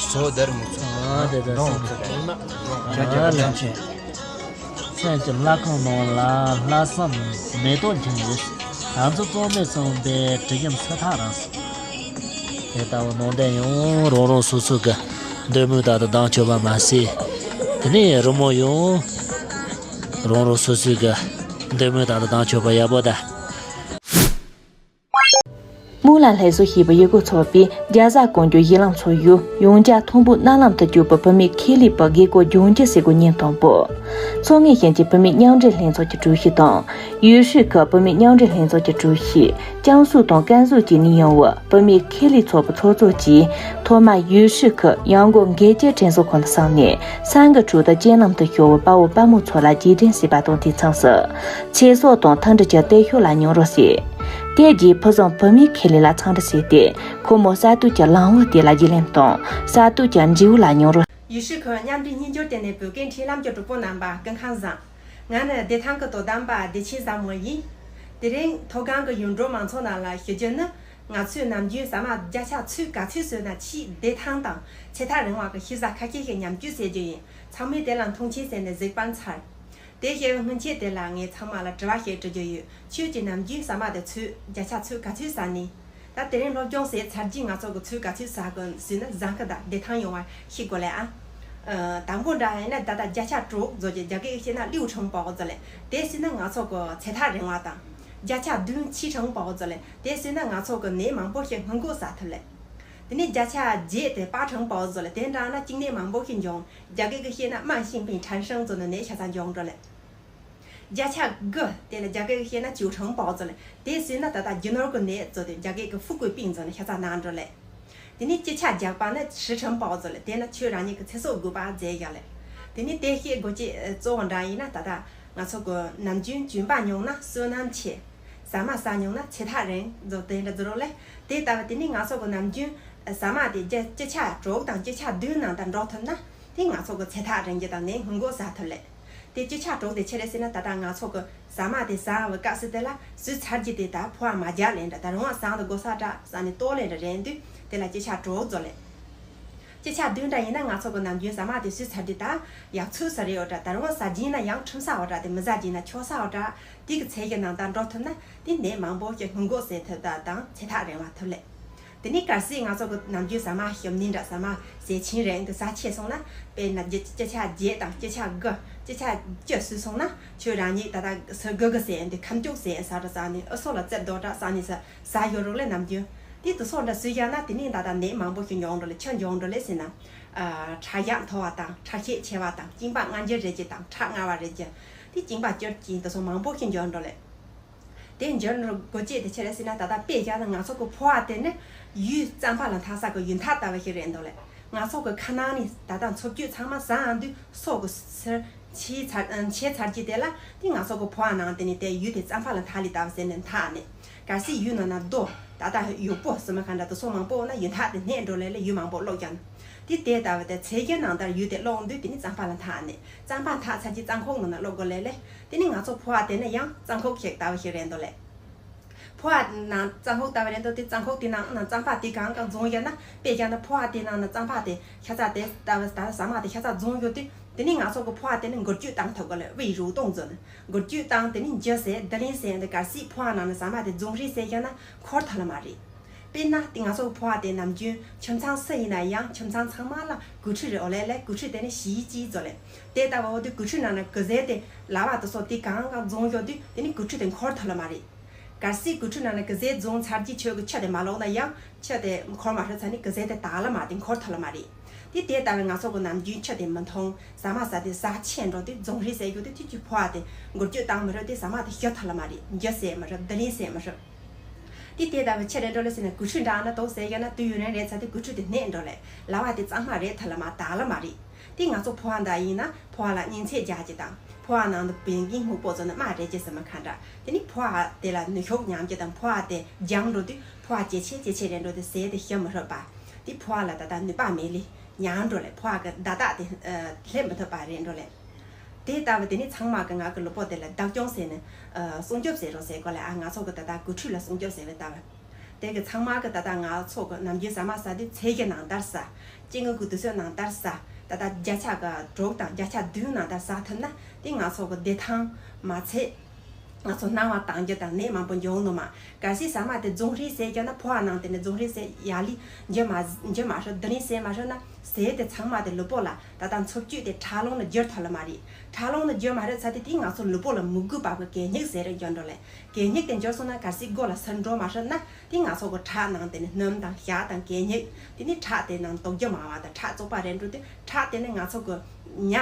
བཟོ་བརྡར་མི་ཚོ་ཨ་དེ་ད་འདོང་ཚོ་ན་འདོང་ཆ་ཆ་ཨ་ལ་ཆེ། སེམས་ཀྱི་ལྷ་ཁང་ནང་ལ་ལྷག་བསམ་མེ་ཏོག་འཁྱིལ་ཡོད། ང་ཚོ་གཙང་མའི་གསུངས་པའི་དྲི་ཞིམ་སུ་ཐག་རིང་སོང་། དེ་ལྟ་བུ་ནང་བསྟན་ཡང་རང་རང་སོ་སོ་གི་འདོད་མོས་དག་ཏུ་བདག་ཆོད་པ་མ་ཟད། དེ་ནས་རི་མོ་ཡང་རང་རང་སོ་སོའི་གི་འདོད་མོས་དག་ཏུ་བདག་ཆོད་པ་ཡག་པོ་དང་། སྨོན་ལམ་ལྷ་གསོལ་ཞེས་པའི་ཡི་གེ་ཚོགས་པའི་རྒྱ་བཟའ་ཀོང་ཇོ་གཞི་ལམ་ཚོགས་ཡུལ་ཡང་བསྐྱར་ཐོན་པོ་གནའ་ལམ་དུ་བསྒྱུར་བའི་བུད་མེད་ཁེ་ལས་པ་དགེ་སྐོས་ལྗོངས་རྒྱུ་ཟེར་གོ་ཉིན་དང་པོ། མཚོ་སྔོན་ཞིང་ཆེན་བུད་མེད་མཉམ་འབྲེལ་ལྷན་ཚོགས་ཀྱི་ཀྲུའུ་ཞི་དང་། ཡུལ་ཤུལ་ཁུལ་བུད་མེད་མཉམ་འབྲེལ་ལྷན་ཚོགས་ཀྱི་ཀྲུའུ་ཞི། ཅང་སུའུ་དང་ཀན་སུའུ་བཅས་ནས་ཡོང་བའི་བུད་མེད་ཁེ་ལས་ཚོགས་པའི་ཚོགས་གཙོ་བཅས་ཐོག་མར་ཡུལ་ཤུལ་ཁུལ་ཡང་སྒོ་འགེལ་རྐྱེན་དྲན་གསོ་ཁང་དུ་སོང་ནས་སང་གི་དྲོ་དང་སྤྱན་ལམ་དུ་ཞུགས་པའི་དཔའ་བོ་དཔའ་མོ་ཚོ་ལ་རྗེས་དྲན་བྱས་པ་དང་དུས་མཚུངས་སུ། ཚེ་སྲོག་དང་མཐུན་སྒྲིལ་གྱི་བརྟན་ཤུགས་ལ་མྱོང་རོལ་བྱས། དེ་རྗེས་ཕུན་བཟང་བུད་མེད་ཁེ་ལས་ལ་འཚམས་འདྲི་བྱས་ཏེ་ཁོ་མོ་གསར་གཏོད་ཀྱི་ལམ་བུ་དེ་ལ་རྒྱུས་ལོན་དང་གསར་གཏོད་ཀྱི་འབྲས་བུ་ལ་མྱོང་རོལ། ཡུལ་ཤུལ་ཁུལ་མཉམ་འབྲེལ་སྙན་ཞུར་བརྟེན་ནས་བོད་སྐད་འཕྲིན་ལམ་གྱི་གྲོགས་པོ་རྣམ་པ་སྐུ་ཁམས་བཟང་། ང་ནི་བདེ་ཐང་གི་དོ་དམ་པ་བདེ་ཆེན་བཟང་མོ་ཡིན། དེ་རིང་མཐོ་སྒང་གི་ཡུལ་འབྲོག་མང་ཚོགས་རྣམས་ལ་ཞུ་རྒྱུ་ནི། ང་ཚོས་ནམ་རྒྱུན་ཟ་མ་བརྒྱ་ཆ་ཚོད་ག་ཚོད་ཟོས་ན་ཆེས་བདེ་ཐང་དང་ཚེ་ཐག་རིང་བ་གི་ཤེས་བྱ་ཁ་ཤས་ཤིག་ཉམས་ཞིབ་བྱེད་རྒྱུ་ཡིན། ཚང་མས་དེ་ལ་མཐོང་ཆེན་བྱས་ནས་གཟིགས་པར་འཚལ། དེ་བཤད་པའི་སྔོན་ཆད་དེ་ལ་ངས་ཚང་མ་ལ་དྲི་བ་ཞིག་དྲི་རྒྱུ་ཡོད། ཁྱོད་ཀྱིས་ནམ་རྒྱུན་ཟ་མ་དེ་ཚོད་བརྒྱ་ཆ་ཚོད་ག་ཚོད་ཟ་ནི། ད་དེ་རིང་སློབ་སྦྱོང་ཟེར་ཚར་རྗེས་ང་ཚོ་གི་ཚོས་ག་ཚོད་ཟ་དགོས་ཟེར་ན་བཟང་གི་ད་བདེ་ཐང་ཡོང་བ་ཤེས་དགོས་ལེ་ཨ། ཨ། དང་པོ་འདྲ་ཡིན་ན་ད་ལྟ་བརྒྱ་ཆ་དྲུག་ཟེར་གྱི་རྒྱ་སྐད་བཤད་ན་六成饱ཟེར་ལེ། དེ་ཟེར་ན་ང་ཚོ་གི་ཚེ་ཐག་རིང་བ་དང་། བརྒྱ་ཆ་བདུན་七成饱ཟེར་ལེ། དེ་ཟེར་ན་ང་ཚོ་གི་ནད་མང་པོ་ཞིག་སྔོན་འགོག་བཟའ་ཐུབ་ལེ། དེ་ནས་བརྒྱ་ཆ་བརྒྱད་དེ་八成饱ཟེར་ལེ། དེ་འདྲ་ན་གཅིན་ནད་མང་པོ་ཞིག་འབྱུང་། རྒྱ་སྐད་ཀྱི་བཤད་ན་慢性病产生ཟེར་ནི་ནད་ཤ་ཚ་འབྱུང་འགྲོ་ལེ། བརྒྱ་ཆ་དགུ་དེ་ལ་རྒྱ་སྐད་ཀྱི་བཤད་ན་九成饱ཟེར་ལེ། དེ་ཟེར་ན་ད་ལྟ་རྒྱུ་ནོར་གྱི་ནད་ཟེར་ཏེ་རྒྱ་སྐད་ཀྱི་富贵病ཟེར་ནི་ཤ་ཚ་ན་འགྲོ་ལེ། དེ་ནས་བཅུ་ཆ་བརྒྱད་པ་ནི་十成饱ཟེར་ལེ། དེ་ན་ཁྱོད་རང་ཉིད་ཀྱི་ཚེ་སྲོག་དགོས་པ་མཛད་ཡ་ལེ། དེ་ནས་དེ་བཤད་དགོས་ཀྱི་གཙོ་བོ་འདྲ་ཡིན་ན་ད་ལྟ་ང་ཚོ་གི་ནམ་རྒྱུན་གྱོན་པ་ཉུང་ན་བསོད་ནམས་ཆེ། ཟ་མ་ཟ་ཉུང་ན་ཚེ་ཐག་རིང་ཟེར་དེ་འདྲ་ཟེར་རོ་ལེ། དེ་ལྟ་བུ་དེ་ནི་ང་ཚོ་གི་ནམ་རྒྱུན་ཟ་མ་དེ་བརྒྱ་བཅུ་ཆ་དྲུག་དང་བཅུ་ཆ་བདུན་ནང་ད་འགྲོ་ཐུབ་ན་དེ་ང་ཚོ་གི་ཚེ་ཐག་རིང་རྒྱུ་དང་ནད་སྔོན་འགོག་བཟའ་ཐུབ་ལེ། དེ་བཅུ་ཆ་དྲུག་དེ་ཆི་རེད་ཟེར་ན་ད་ལྟ་ང་ཚོ་གི་ཟ་མ་དེ་ཟ་བའི་སྐབས་སུ་དེ་ལ་ཟོས་ཚར་རྗེས་དེ་ད་ཕོ་བ་མ་རྒྱག་ལེ་འདྲ། ད་རུང་བ་ཟ་འདི་དགོས་ས་འདྲ་ཟ་ནི་ལྟོགས་ལེ་འདྲ་རེད་འདུག་དེ་ལ་བཅུ་ཆ་དྲུག་ཟེར་ལེ། སྤྱི་ཆ་བདུན་འདྲ་ཡིན་ན་ང་ཚོ་གི་ནམ་རྒྱུན་ཟ་མ་དེ་ཟོས་ཚར་དུས་ད་ཡག་ཚོད་ས་རེད་འོ་འདྲ། ད་རུང་ཟ་རྒྱུ་ཡིན་ན་ཡང་ཁྲིམས་ས་འོ་འདྲ། དེ་མི་ཟ་རྒྱུ་ཡིན་ན་ཆོག་ས་འོ་འདྲ། དེ་གི་ཚད་གཞི་ནང་ད་འགྲོ་ཐུབ་ན་དེ་ནད་མང་པོ་ཞིག་སྔོན་འགོག་བྱེད་ཐུབ་ད་དང་ཚེ་ཐག་རིང་བ་ཐུབ་ལེ། དེ་ནས་གལ་སྲིད་ང་ཚོ་གི་ནམ་རྒྱུན་ཟ་མ་ཞིམ་ནི་འདྲ་ཟ་མ་ཟས་ཆེན་རེད་འདི་ཟ་ཆེ་སོང་ན་དཔེར་ན་སྤྱི་ཆ་བརྒྱད་དང་སྤྱི་ཆ་དགུ་སྤྱི་ཆ་བཅུ་ཟོས་སོང་ན་ཁྱོད་རང་ཉིད་ད་ད་ཟ་དགུ་དགུ་ཟས་འདི་ཁམ་སྐྱུག་ཟས་ཟ་འདྲ་ཟ་ནི་ཨུ་སོ་ལ་རྩེད་རྡོ་འདྲ་ཟ་ནི་ཟ་ཟ་ཡོད་རོགས་ལས་ནམ་རྒྱུན། དེ་དུ་སོགས་འདྲ་ཟོས་ཡང་ན་དེ་ནས་ད་ལྟ་ནད་མང་པོ་ཞིག་འབྱུང་འགྲོ་ལེ། ཆི་འབྱུང་འགྲོ་ལེ་ཟེར་ན། ཁྲག་ཤེད་མཐོ་བ་དང་ཁྲག་ཤེད་ཆེ་བ་དང་གཅིན་པ་མངར་རྒྱུ་རེད་ཀྱི་དང་ཁྲག་མངར་བ་རེད་ཀྱི། དེ་གཅིན་པ་སྐྱུར་གྱི་དུ་སོགས་མང་པོ་ཞིག་འབྱུང་འགྲོ་ལེ། དེ་འབྱུང་འགྲོ་དགོས་ཆེད་དེ་ཆི་རེད་ཟེར་ན་ད་ལྟ་དཔེ་བཞག་ན་ང་ཚོ་གི་ཕོ་བ་དེ་ནི་ཡུལ་རྩམ་པ་ལ་འཐག་ས་གི་ཡུལ་འཐག་ལྟ་བུ་ཞིག་རེད་འདུག་ལེ། ང་ཚོ་གི་ཁ་ནང་ནས་ད་ལྟ་འཚོ་བཅུད་ཚང་མ་ཟ་འདུས་སོགས་གི་སར། ཕྱིའི་ཚར་ཕྱིའི་ཚར་གྱི་དེ་ལ་དེ་ང་ཚོ་གི་ཕོ་བ་ནང་དེ་ནས་དེ་ཡུལ་དེ་རྩམ་པ་ལ་འཐག་ལི་ལྟ་བུ་ཟེར་ནས་འཐག་ནས། གལ་སྲིད་ཡུལ་ནང་ན་རྡོ་ད་ལྟ་ཡུག་པོ་ཟེར་མ་ག་འདྲ་དུ་སོང་མང་པོ་ན་ཡུལ་འཐག་དེ་སྣེ་འགྲོ་ལེ་ལེ་ཡུལ་མང་པོ་སློག་ཀྱང་། དེ་དེ་ལྟ་བུ་དེ་ཚད་གཞི་ནང་ལྟར་ཡུལ་དེ་སློག་འདུག་དེ་ནི་རྩམ་པ་ལ་འཐག་ནས་རྩམ་པ་འཐག་ཚར་གྱི་རྩམ་ཁོག་ནང་ན་སློག་དགོས་ལེ་ལེ། དེ་ནི་ང་ཚོ་ཕོ་བ་དེ་ནི་ཡང་རྩམ་ཁོག་ཞིག་ལྟ་བུ་ཞིག་རེད་འདུག་ལེ། ཕོ་བ་ནང་རྩམ་ཁོག་ལྟ་བུ་རེད་འདུག་དེ་རྩམ་ཁོག་དེ་ནང་ན་རྩམ་པ་དེ་གང་གང་བཟུང་ཡོད་ན་དཔེ་བཞག་ན་ཕོ་བ་དེ་ནང་ན་རྩམ་པ་དེ་ཤ་ཚ་དེ་ལྟ་བུ་ད་ཟ་མ་དེ་ཤ་ཚ་བཟུང་ཡོད་དུས་དེ་ནི་ང་ཚོ་གི་ཕོ་བ་དེ་ནི་འགུལ་སྐྱོད་བཏང་ཐུབ་གི་ལ་དབུས་རུ་གཏོང་ཟེར་ནི་འགུལ་སྐྱོད་བཏང་དེ་ནི་འཇུ་ཟེར་བསྡུ་ལེན་ཟེར་འདི་གལ་སྲིད་ཕོ་བ་ནང་ན་ཟ་མ་དེ་བཟུང་རེས་ཟེར་ཡོད་ན་འཁོར་ཐུབ་ལ་མ་རེད། དཔེར་ན་དེ་ང་ཚོ་གི་ཕོ་བ་དེ་ནམ་རྒྱུན་ཁྱིམ་ཚང་སུ་ཡིན་ན་ཡང་ཁྱིམ་ཚང་ཚང་མ་ལ་གོས་ཁྲུས་རེད་འོ་ལེ་ལེ་གོས་ཁྲུས་དེ་ནི་ཞི་ཅི་ཟེར་ལེ། དེ་ལྟ་བུ་འོ་དེ་གོས་ཁྲུས་ནང་ན་གོས་ཟས་དེ་ལ་བ་དེ་སོགས་དེ་གང་གང་བཟུང་ཡོད་དུས་དེ་ནི་གོས་ཁྲུས་དེ་འཁོར་ཐུབ་ལ་མ་རེད། གལ་སྲིད་གོས་ཁྲུས་ནང་ན་གོས་ཟས་བཟུང་ཚར་རྗེས་ཁྱོད་ཀྱི་ཆུ་དེ་མ་ལོག་ན་ཡང་ཆུ་དེ་འཁོར་མ་ཧྲུལ་ཚར་ནི་གོས་ཟས་དེ་དག་ལ་མ་དེ་འཁོར་ཐུབ་ལ་མ་རེད། དེ་དེ་ལྟ་བུ་ང་ཚོ་གི་ནམ་རྒྱུན་ཆུ་དེ་མི་འཐུང་ཟ་མ་ཟ་དེ་ཟ་ཆེ་འགྲོ་དུས་བཟུང་རེས་ཟེར་རྒྱུ་དེ་དུས་ཀྱི་ཕོ་བ་དེ་འགུལ་སྐྱོད་བཏང་མི་ཧྲུལ་དེ་ཟ་མ་དེ་ཞུ་ཐུབ་ལ་མ་རེད། འཇུ་ཟེར་མི་ཧྲུལ་བསྡུ་ལེན་ཟེར་མི་ཧྲུལ། དེ་དེ་ལྟ་བུ་ཆི་རེད་འགྲོ་ལེ་ཟེར་ན་གོས་ཁྲུས་འདྲ་ན་དོག་ཟེར་ཡོད་ན་དུས་ཡུན་རིང་རེད་ཚར་དུས་གོས་ཁྲུས་དེ་སྣེ་འགྲོ་ལེ་ལ་བ་དེ་གཙང་མ་རེད་ཐུབ་ལ་མ་དག་ལ་མ་རེད། དེ་ང་ཚོ་ཕོ་བ་འདྲ་ཡིན་ན་ཕོ་བ་ལ་གཉན་ཚད་རྒྱག་རྒྱུ་དང་ཕོ་བ་ནང་དུ་བད་ཀན་སྨུག་པོ་བཟོ་ནི་དམར་རེད་ཅེས་ཟེར་མི་ཁ་འདྲ། དེ་ནི་ཕོ་བ་དེ་ལ་ནུས་ཤུགས་ཉམས་རྒྱུ་དང་ཕོ་བ་དེ་རྒྱང་འགྲོ་དུས་ཕོ་བ་ཇེ་ཆེ་ཇེ་ཆེ་རེད་འགྲོ་དུས་ཟས་དེ་ཤི་མི་ཧྲུལ་པ། དེ་ཕོ་བ་ལ་ད་ལྟ་ནུས་པ་མེད་ལེ་ཉམས་འགྲོ་ལེ་ཕོ་བ་གི་བརྡ་རྟགས་དེ་སླེབས་མི་ཐུབ་པ་རེད་འགྲོ་ལེ། དེ་ལྟ་བུ་དེ་ནི་ཚང་མ་གི་ང་གི་ལུས་པོ་དེ་ལ་བདག་སྐྱོང་ཟེར་ནས་སྲུང་སྐྱོབ་ཟེར་རོགས་ཟེར་གོ་ལེ་ཨ། ང་ཚོ་གི་ད་ལྟ་གོས་ཁྲུས་ལ་སྲུང་སྐྱོབ་ཟེར་བའི་ལྟ་བུ། དེ་གི་ཚང་མ་གི་ད་ལྟ་ང་ཚོ་གི་ནམ་རྒྱུན་ཟ་མ་ཟ་དུས་ཚད་གཞི་ནང་ལྟར་ཟ། སྐྱེ་དངོས་ཀྱི་དུས་ཚོད་ནང་ལྟར་ཟ། ད་ལྟ་བརྒྱ་ཆ་གི་དྲུག་དང་བརྒྱ་ཆ་བདུན་ནང་ལྟར་ཟ་ཐུབ་ན་དེ་ང་ཚོ་གི་བདེ་ཐང་མ་ཚད་ང་ཚོ་སྣང་བ་དང་རྒྱུ་དང་ནད་མང་པོ་འབྱུང་ནོ་མ། གལ་སྲིད་ཟ་མ་དེ་བཟུང་རེས་ཟེར་རྒྱུ་ན་ཕོ་བ་ནང་དེ་ནས་བཟུང་རེས་ཟེར་ཡ་ལི་འཇུ་མ་འཇུ་མ་ཧྲུལ་བསྡུ་ལེན་ཟེར་མ་ཧྲུལ་ན་ཟས་དེ་ཚང་མ་དེ་ལུས་པོ་ལ་ད་ལྟ་འཚོ་བཅུད་དེ་ཁྲག་རླུང་ལ་འགྱུར་ཐུབ་ལ་མ་རེད། ཁྲག་རླུང་ལ་འགྱུར་མ་རེད་ཚར་དུས་དེ་ང་ཚོ་ལུས་པོ་ལ་མི་དགོས་པ་གི་གད་སྙིགས་ཟེར་རེ་འགྱུར་འགྲོ་ལེ། གད་སྙིགས་དེ་འགྱུར་སོང་ན་གལ་སྲིད་མགོ་ལ་སིར་འགྲོ་མ་ཧྲུལ་ན་དེ་ང་ཚོ་གི་ཁྲག་ནང་དེ་ནི་སྣུམ་དང་ཤ་དང་གད་སྙིགས་དེ་ནི་ཁྲག་དེ་ནང་དོགས་རྒྱུ་མང་བ་དང་ཁྲག་བཙོག་པ་རེད་འགྲོ་དུས་ཁྲག་དེ་ནི་ང་ཚོ་གི་ཉ་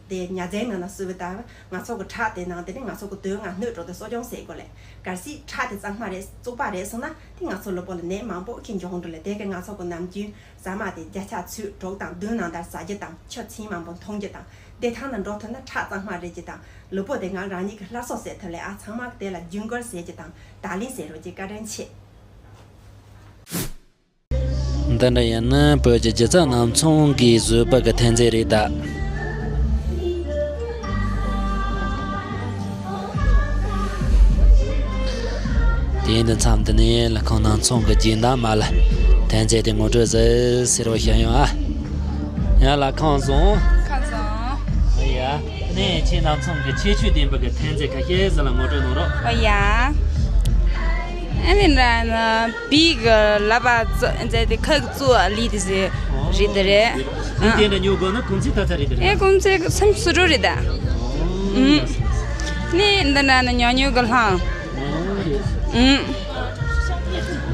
དེ་ཉ་རྫས་ནང་ན་གསོས་པའི་ལྟ་བུ་ང་ཚོ་གི་ཁྲག་དེ་ནང་དེ་ནི་ང་ཚོ་གི་དོན་ལྔ་སྣོད་འགྲོ་དུས་གསོ་སྐྱོང་ཟེར་དགོས་ལེ། གལ་སྲིད་ཁྲག་དེ་གཙང་མ་རེད་བཙོག་པ་རེད་སོང་ན་དེ་ང་ཚོ་ལུས་པོ་ལ་ནད་མང་པོ་ཁྱེར་འབྱུང་འགྲོ་ལེ། དེ་གི་ང་ཚོ་གི་ནམ་རྒྱུན་ཟ་མ་དེ་བརྒྱ་ཆ་ཚོད་དྲུག་དང་བདུན་ནང་ལྟར་ཟ་རྒྱུ་དང་ཆུ་ཚན་མང་པོ་འཐུང་རྒྱུ་དང་བདེ་ཐང་ན་འགྲོ་ཐུབ་ན་ཁྲག་གཙང་མ་རེད་རྒྱུ་དང་ལུས་པོ་དེ་ང་རང་ཉིད་ཀྱི་སླར་གསོ་ཟེར་ཐུབ་ལེ་ཨ། ཚང་མ་དེ་ལ་རྒྱུན་སྐར་ཟེར་རྒྱུ་དང་བརྡ་ལན་ཟེར་རོགས་ཀྱི་བཀའ་དྲིན་ཆེ། འདི་འདྲ་ཡིན་ན་བོད་ཀྱི་སྒྱུ་རྩལ་སྣ་ཚོགས་ཀྱིས་བཟོས་པ་གི་ཐོན་རྫས་རེད་ད། དེ་ཡིན་དུས་མཚམས་འདི་ནས་ལྷ་ཁང་སྣ་ཚོགས་ཀྱི་རྗེས་འདམ་མ་ལ་ཐོན་རྫས་དེ་ངོ་སྤྲོད་ཟེར་ཟེར་བ་བྱ་ཡོང་ཨ། ཡང་ལ་ཁང་བཟང་། ཁང་བཟང་། ཨ་ཡ། ནས་ཆེས་སྣ་ཚོགས་ཀྱི་ཁྱད་ཆོས་ལྡན་པ་གི་ཐོན་རྫས་ཁ་ཤས་ཟེར་ལ་ངོ་སྤྲོད་གནང་རོགས། ཨ་ཡ། ཨ་ནི་འདྲ་ན་བི་གི་ལབ་པ་ཙ་ཙ་དེ་ཁ་གི་ཙུ་ལི་དེ་ཟེར་རེད་དེ་རེད། ཨ་དེ་འདྲ་ཉོ་དགོས་ན་གུང་ཚིགས་ད་ཚ་རེད་དེ་རེད། ཨེ་གུང་ཚིགས་སེམས་སུ་རུ་རེད་ད། ཨུམ། ནི་འདི་འདྲ་ན་ཉོ་ཉོ་གི་ལྷང་། ཨུམ།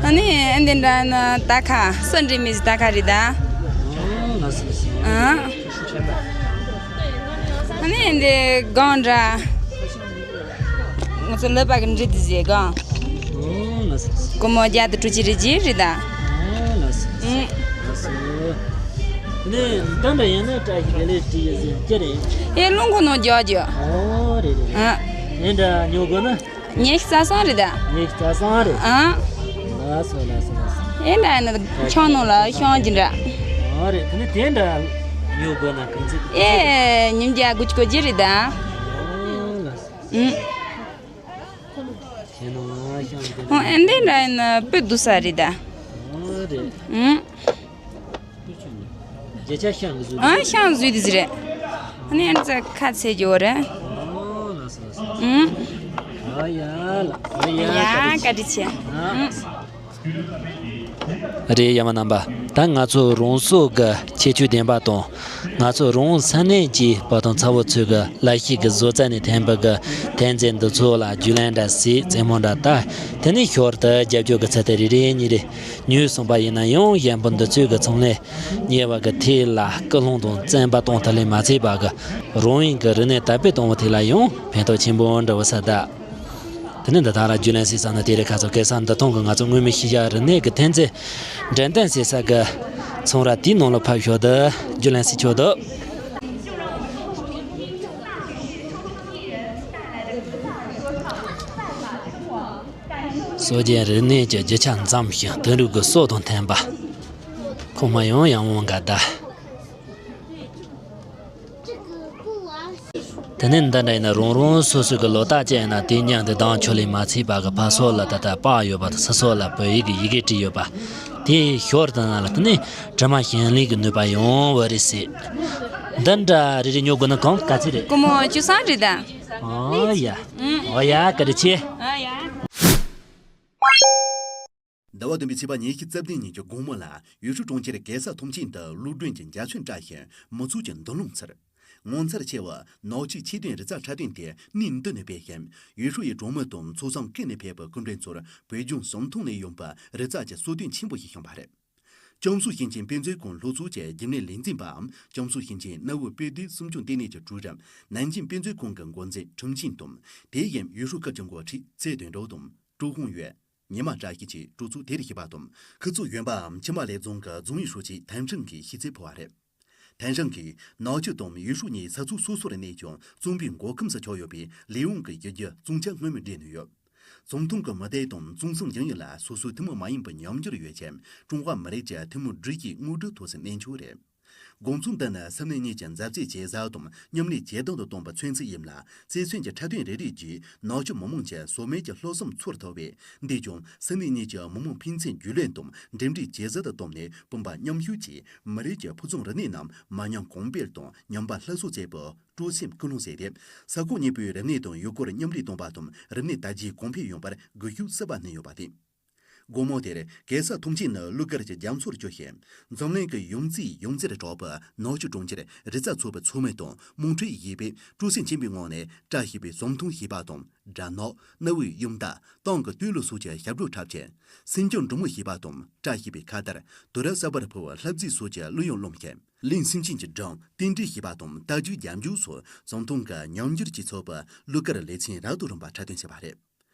ཨ་ནི་ཨ་འདི་འདྲ་ན་ད་ཁ་སོ་འདྲི་མི་ཟི་ད་ཁ་རེད་ད། ཨ་ཨ་ནི་འདི་གང་འདྲ། ང་ཚོ་ལོ་པ་གི་འདྲི་དེ་ཟེར་གང་། ཨོ་ལགས་སོ། སྒོར་མོ་བརྒྱ་དང་དྲུག་ཅུ་རེ་གཅིག་རེད་ད། ཨོ་ལགས་སོ། ཨུམ། ལགས་སོ། དེ་ནས་ད་འདྲ་ཡིན་ན་བཀྲ་ཤིས་བདེ་ལེགས་བྲིས་ཡོད་ཟེར་ཀྱི་རེད། ཨེ་རླུང་ཁོ་ནོ་རྒྱག་རྒྱུ། ཨོ་རེད་རེད་རེད། ཨ། དེ་འདྲ་ཉོ་དགོས་ན། ཉེ་ཤི་རྩ་སང་རེད་ད། ཉེ་ཤི་རྩ་སང་རེད། ཨ། ལགས་སོ་ལགས་སོ་ལགས་སོ། ཨེ་འདྲ་ཡིན་ན་ཁྱོད་ནོ་ལ་ཤོང་གི་འདྲ། ཨོ་རེད། དེ་ནས་དེ་འདྲ་ཉོ་དགོས་ན་གང་ཚེ། ཨེ་ཉིན་བརྒྱ་དགུ་བཅུ་གོ་གཅིག་རེད་ད། ཨོ་ལགས་སོ། ཨུམ། ཁྱེད་ནང་ང་ཤང་དེ། ཨོ་ཨེ་འདྲ་འདྲ་ཡིན་ན་སྤུ་འདུག་ས་རེད་ད། ཨོ་རེད། ཨུམ། རྒྱ་ཆ་ཤང་གི་བཟོས། ཨ་ཤང་བཟོས་དེ་ཟེར་རེད། ཨ་ནི་ཨ་ནི་ཚ་ཁ་ཚེ་རྒྱོ་རེད། ཨོ་ལགས་སོ་ལགས་སོ། ཨུམ། ཨ་ཡ་ལ། ཨ་ཡ་ཡ་བཀའ་དྲིན་ཆེ། ཨ། ཨུམ། རེད། ཡ་མ་རྣམ་པ། ད་ང་ཚོ་རང་སོ་གི་ཁྱད་ཆོས་ལྡན་པ་དང་། ང་ཚོ་རང་ས་གནས་ཀྱི་བ་དང་ཚ་བོ་ཚོས་གི་ལ་ཤི་གི་བཟོ་རྩལ་ནས་ཐོན་པ་གི་ཐོན་རྫས་འདི་ཚོ་ལ་རྒྱུས་ལོན་འདྲ་སྲིད་རྩེད་མོ་འདྲ་ལྟ། དེ་ནས་ཞོར་དུ་རྒྱབ་སྐྱོར་གི་ཚད་དེ་རེ་རེ་གཉིས་རེ་ཉོས་སོང་པ་ཡིན་ན་ཡང་གཞན་པ་འདི་ཚོས་གི་ཚོང་ལས་གཉེར་བ་གི་ཐད་ལ་སྐུལ་སློང་དང་བཙན་པ་གཏོང་ཐབས་ལས་མ་ཚད་པ་གི་རང་ཡིན་གི་རིག་གནས་དར་སྤེལ་གཏོང་བའི་ཐད་ལ་ཡང་ཕན་ཐོགས་ཆེན་པོ་འདྲ་བོ་ས་ད། དེ་ནས་འདི་དག་ལ་རྒྱུས་ལོན་བྱེད་ས་ནི་དེ་རེད། ཁ་སང་སྐལ་བཟང་འདི་ཐོང་གི་ང་ཚོ་མངོན་མིན་ཤེས་བྱ་རིག་གནས་ཀྱི་ཐོན་རྫས་འགྲེམས་སྟོན་བྱེད་ས་གི་ཚོང་ར་དེའི་ནང་ལ་ཕར་ཞོག་དུ་རྒྱུས་ལོན་བྱེད་ཆོག་འདུག་སྲོལ་རྒྱུན་རིག་གནས་ཀྱི་རྒྱུ་ཆ་འཛོམས་ཤིང་དེང་རབས་ཀྱི་སྲོལ་དང་མཐུན་པ། ཁོག་མ་ཡང་ཡང་འོང་ག་ད། དེ་ནས་འདི་འདྲ་ཡིན་ན་རང་རང་སོ་སོ་གི་ལོ་རྟགས་ཅན་ཡིན་ན་དེ་མཉམ་དུ་གདངས་ཆོ་ལེ་མ་ཚིག་པ་གི་ཕ་སོགས་ལ་ད་ལྟ་པགས་ཡོད་པ་དང་ས་སོགས་ལ་བོད་ཡིག་གི་ཡི་གེ་བྲིས་ཡོད་པ། དེ་ཞོར་དུ་ན་ལ་དེ་ནས་དྲི་མ་ཞིང་ལས་ཀྱི་ནུས་པ་ཡོང་བ་རེད་ཟེར། འདི་འདྲ་རེ་རེ་ཉོ་དགོས་ན་གང་ག་ཚོད་རེད། སྒོར་མོ་བཅུ་ཐམ་རེད་ད། ཨོ་ཡ། ཨོ་ཡ་བཀའ་དྲིན་ཆེ། ཨོ་ཡ། ཟླ་བ་བདུན་པའི་ཚེས་པ་ཉི་ཤུ་རྩ་བདུན་ཉིན་གྱི་དགོང་མོ་ལ་ཡུལ་ཤུལ་གྲོང་ཁྱེར་གེ་སར་ཐོམ་ཆེན་དུ་གློག་སྒྲོན་གྱི་འཇའ་ཚོན་བཀྲ་ཞིང་མི་ཚོགས་ཀྱི་འདུ་ལོང་འཚེར། ངོ་མཚར་ཆེ་བ་ནག་ཆུའི་ཆོས་དོན་རི་རྩེ་འཁྲབ་སྟོན་དེ་གནས་འདི་ནས་སྤེལ་ཞིང་ཡུལ་ཤུལ་ཡི་གྲོང་མི་དང་ཚོགས་བསགས་ཁུལ་ནས་ཕེབས་པའི་སྐུ་མགྲོན་ཚོར་བོད་ལྗོངས་ཟམ་ཐང་ནས་ཡོང་པའི་རི་རྩེ་གྱི་གསོལ་སྟོན་ཆེན་པོ་ཞིག་བྱུང་བ་རེད། ཅང་སུའུ་ཞིང་ཆེན་དཔེ་མཛོད་ཁང་ལྷོ་ཚོགས་ཀྱི་རྒྱུན་ལས་ལས་འཛིན་པའམ་ཅང་སུའུ་ཞིང་ཆེན་གནའ་བོའི་དཔེ་དེབ་སྲུང་སྐྱོང་ལྟེ་གནས་ཀྱི་ཀྲུའུ་རེན་ནན་ཅིང་དཔེ་མཛོད་ཁང་གི་འགོ་འཛིན་ཁྲིམས་ཆེན་དང་དེ་བཞིན་ཡུལ་ཤུལ་སྐབས་ཀྱི་འགོ་ཁྲིད་ཚེ་དོན་གྲུབ་དང་ཀྲུའུ་ཧུང་ཡོད། ཉི་མ་བཀྲ་ཤིས་ཀྱིས་གྲོས་ཚོགས་དེར་ཞུགས་པ་དང་། ཁུ་ཚུར་གཞོན་པའམ་ཆུ་དམར་ལེབ་རྫོང་གི་རྫོང་ཡོངས་ཧྲུའུ་ཅི་ཐན་ཧྲང་གིས་ཤིས་ཚིག་ཕུལ་བ་རེད། ཐན་ཧྲང་གིས་ནག་ཆུ་དང་ཡུལ་ཤུལ་གཉིས་ས་ཚུགས་སོ་སོར་གནས་ཀྱང་གཙང་པོའི་མགོ་ཁམས་སུ་ཆགས་ཡོད་པས་ལས་དབང་གི་གཞི་རྒྱ་གཙང་ཆབ་སྔོན་མ་སྦྲེལ་ནས་ཡོད། ཟམ་ཐང་གི་མི་སྡེ་དང་གཙང་གསུམ་འབྱུང་ཡུལ་ལ་སོ་སོའི་ཐུན་མོང་མ་ཡིན་པའི་ཉམས་འགྱུར་ཡོད་ཅིང་ཀྲུང་ཧྭ་མི་རིགས་ཀྱི་ཐུན་མོང་སྒྲིག་གཞིའི་དངོས་གྲུབ་ཐོབ་སའི་གནས་མཆོག་རེད། དགོང་ཚོགས་འདི་ནི་ས་གནས་གཉིས་ཀྱི་མཛའ་བརྩེ་ཇེ་ཟབ་དང་མཉམ་ལས་ཇེ་བརྟན་དུ་གཏོང་བའི་མཚོན་ཚིག་ཡིན་ལ། རྩེར་སོན་གྱི་འཁྲབ་སྟོན་རེ་རེ་བརྒྱུད་ནག་ཆུ་མི་དམངས་ཀྱི་ཟོལ་མེད་ཀྱི་བློ་སེམས་ཚོར་ཐུབ་པས། འདིས་ཀྱང་ས་གནས་གཉིས་ཀྱི་མི་དམངས་ཕན་ཚུན་རྒྱུས་ལོན་དང་འབྲེལ་འདྲིས་ཇེ་ཟབ་ཏུ་བཏང་ནས་སྤུན་པ་མཉམ་ཞུགས་ཀྱིས་མི་རིགས་ཀྱི་ཕུན་སུམ་རིག་གནས་རྣམས་མི་ཉམས་གོང་སྤེལ་དང་ཉམས་པ་སླར་གསོ་བྱེད་པའི་སྤྲོ་སེམས་ཀུན་སློང་བསྲེས་ཏེ། ས་ཁོངས་གཉིས་པོའི་རིག་གནས་དང་ཡུལ་སྐོར་མཉམ་འདྲེས་གཏོང་བ་དང་རིག་གནས་དར་རྒྱས་གོང་འཕེལ་ཡོང་བར་སྒུལ་ཤུགས་གསར་པ་བསྣན་ཡོད་པ་སྟེ། དགོང་མོ་དེར་གེ་སར་ཐོམ་ཆེན་ནི་གླུ་གར་གྱི་རྒྱ་མཚོར་གྱུར་ཞིང་། འཛམ་གླིང་གི་ཡོངས་རྩིས་ཡོངས་རྩིར་གྲགས་པའི་ནག་ཆུ་གྲོང་ཁྱེར་རི་རྩེ་ཚོགས་པའི་ཚོགས་མི་དང་དམངས་ཁྲོད་ཡིས་པས་སྤྲོ་སེམས་ཆེན་པོའི་ངང་ནས་བཀྲ་ཤིས་པའི་ཟམ་ཐང་ཞེས་པ་དང་སྦྲ་ནག་གནའ་བོའི་ཡུམ་བདག་ཏང་གི་བསྟོད་གླུ་སོགས་ཀྱི་ཞབས་བྲོ་འཁྲབ་ཅིང་། སེམས་ཀྱི་འབྲུག་མོ་ཞེས་པ་དང་བཀྲ་ཤིས་པའི་ཁ་དར་དུས་རབས་གསར་པར་ཕུལ་བའི་ལྷ་རྫས་སོགས་ཀྱི་གླུ་དབྱངས་སློང་ཞིང་། གླིང་སེམས་ཅན་གྱི་སྒྲུང་རྟེན་འབྲེལ་ཞེས་པ་དང་རྟ་རྒྱུག་རྒྱབ་འཇུག་སོགས་ཟམ་ཐང་གི་ཉམས་འགྱུར་གྱིས་ཚོགས་པའི་གླུ་གར་ལེ་ཚན་རབ་དང་རིམ་པ་འཁྲབ་སྟོན་བྱས་པ་རེད།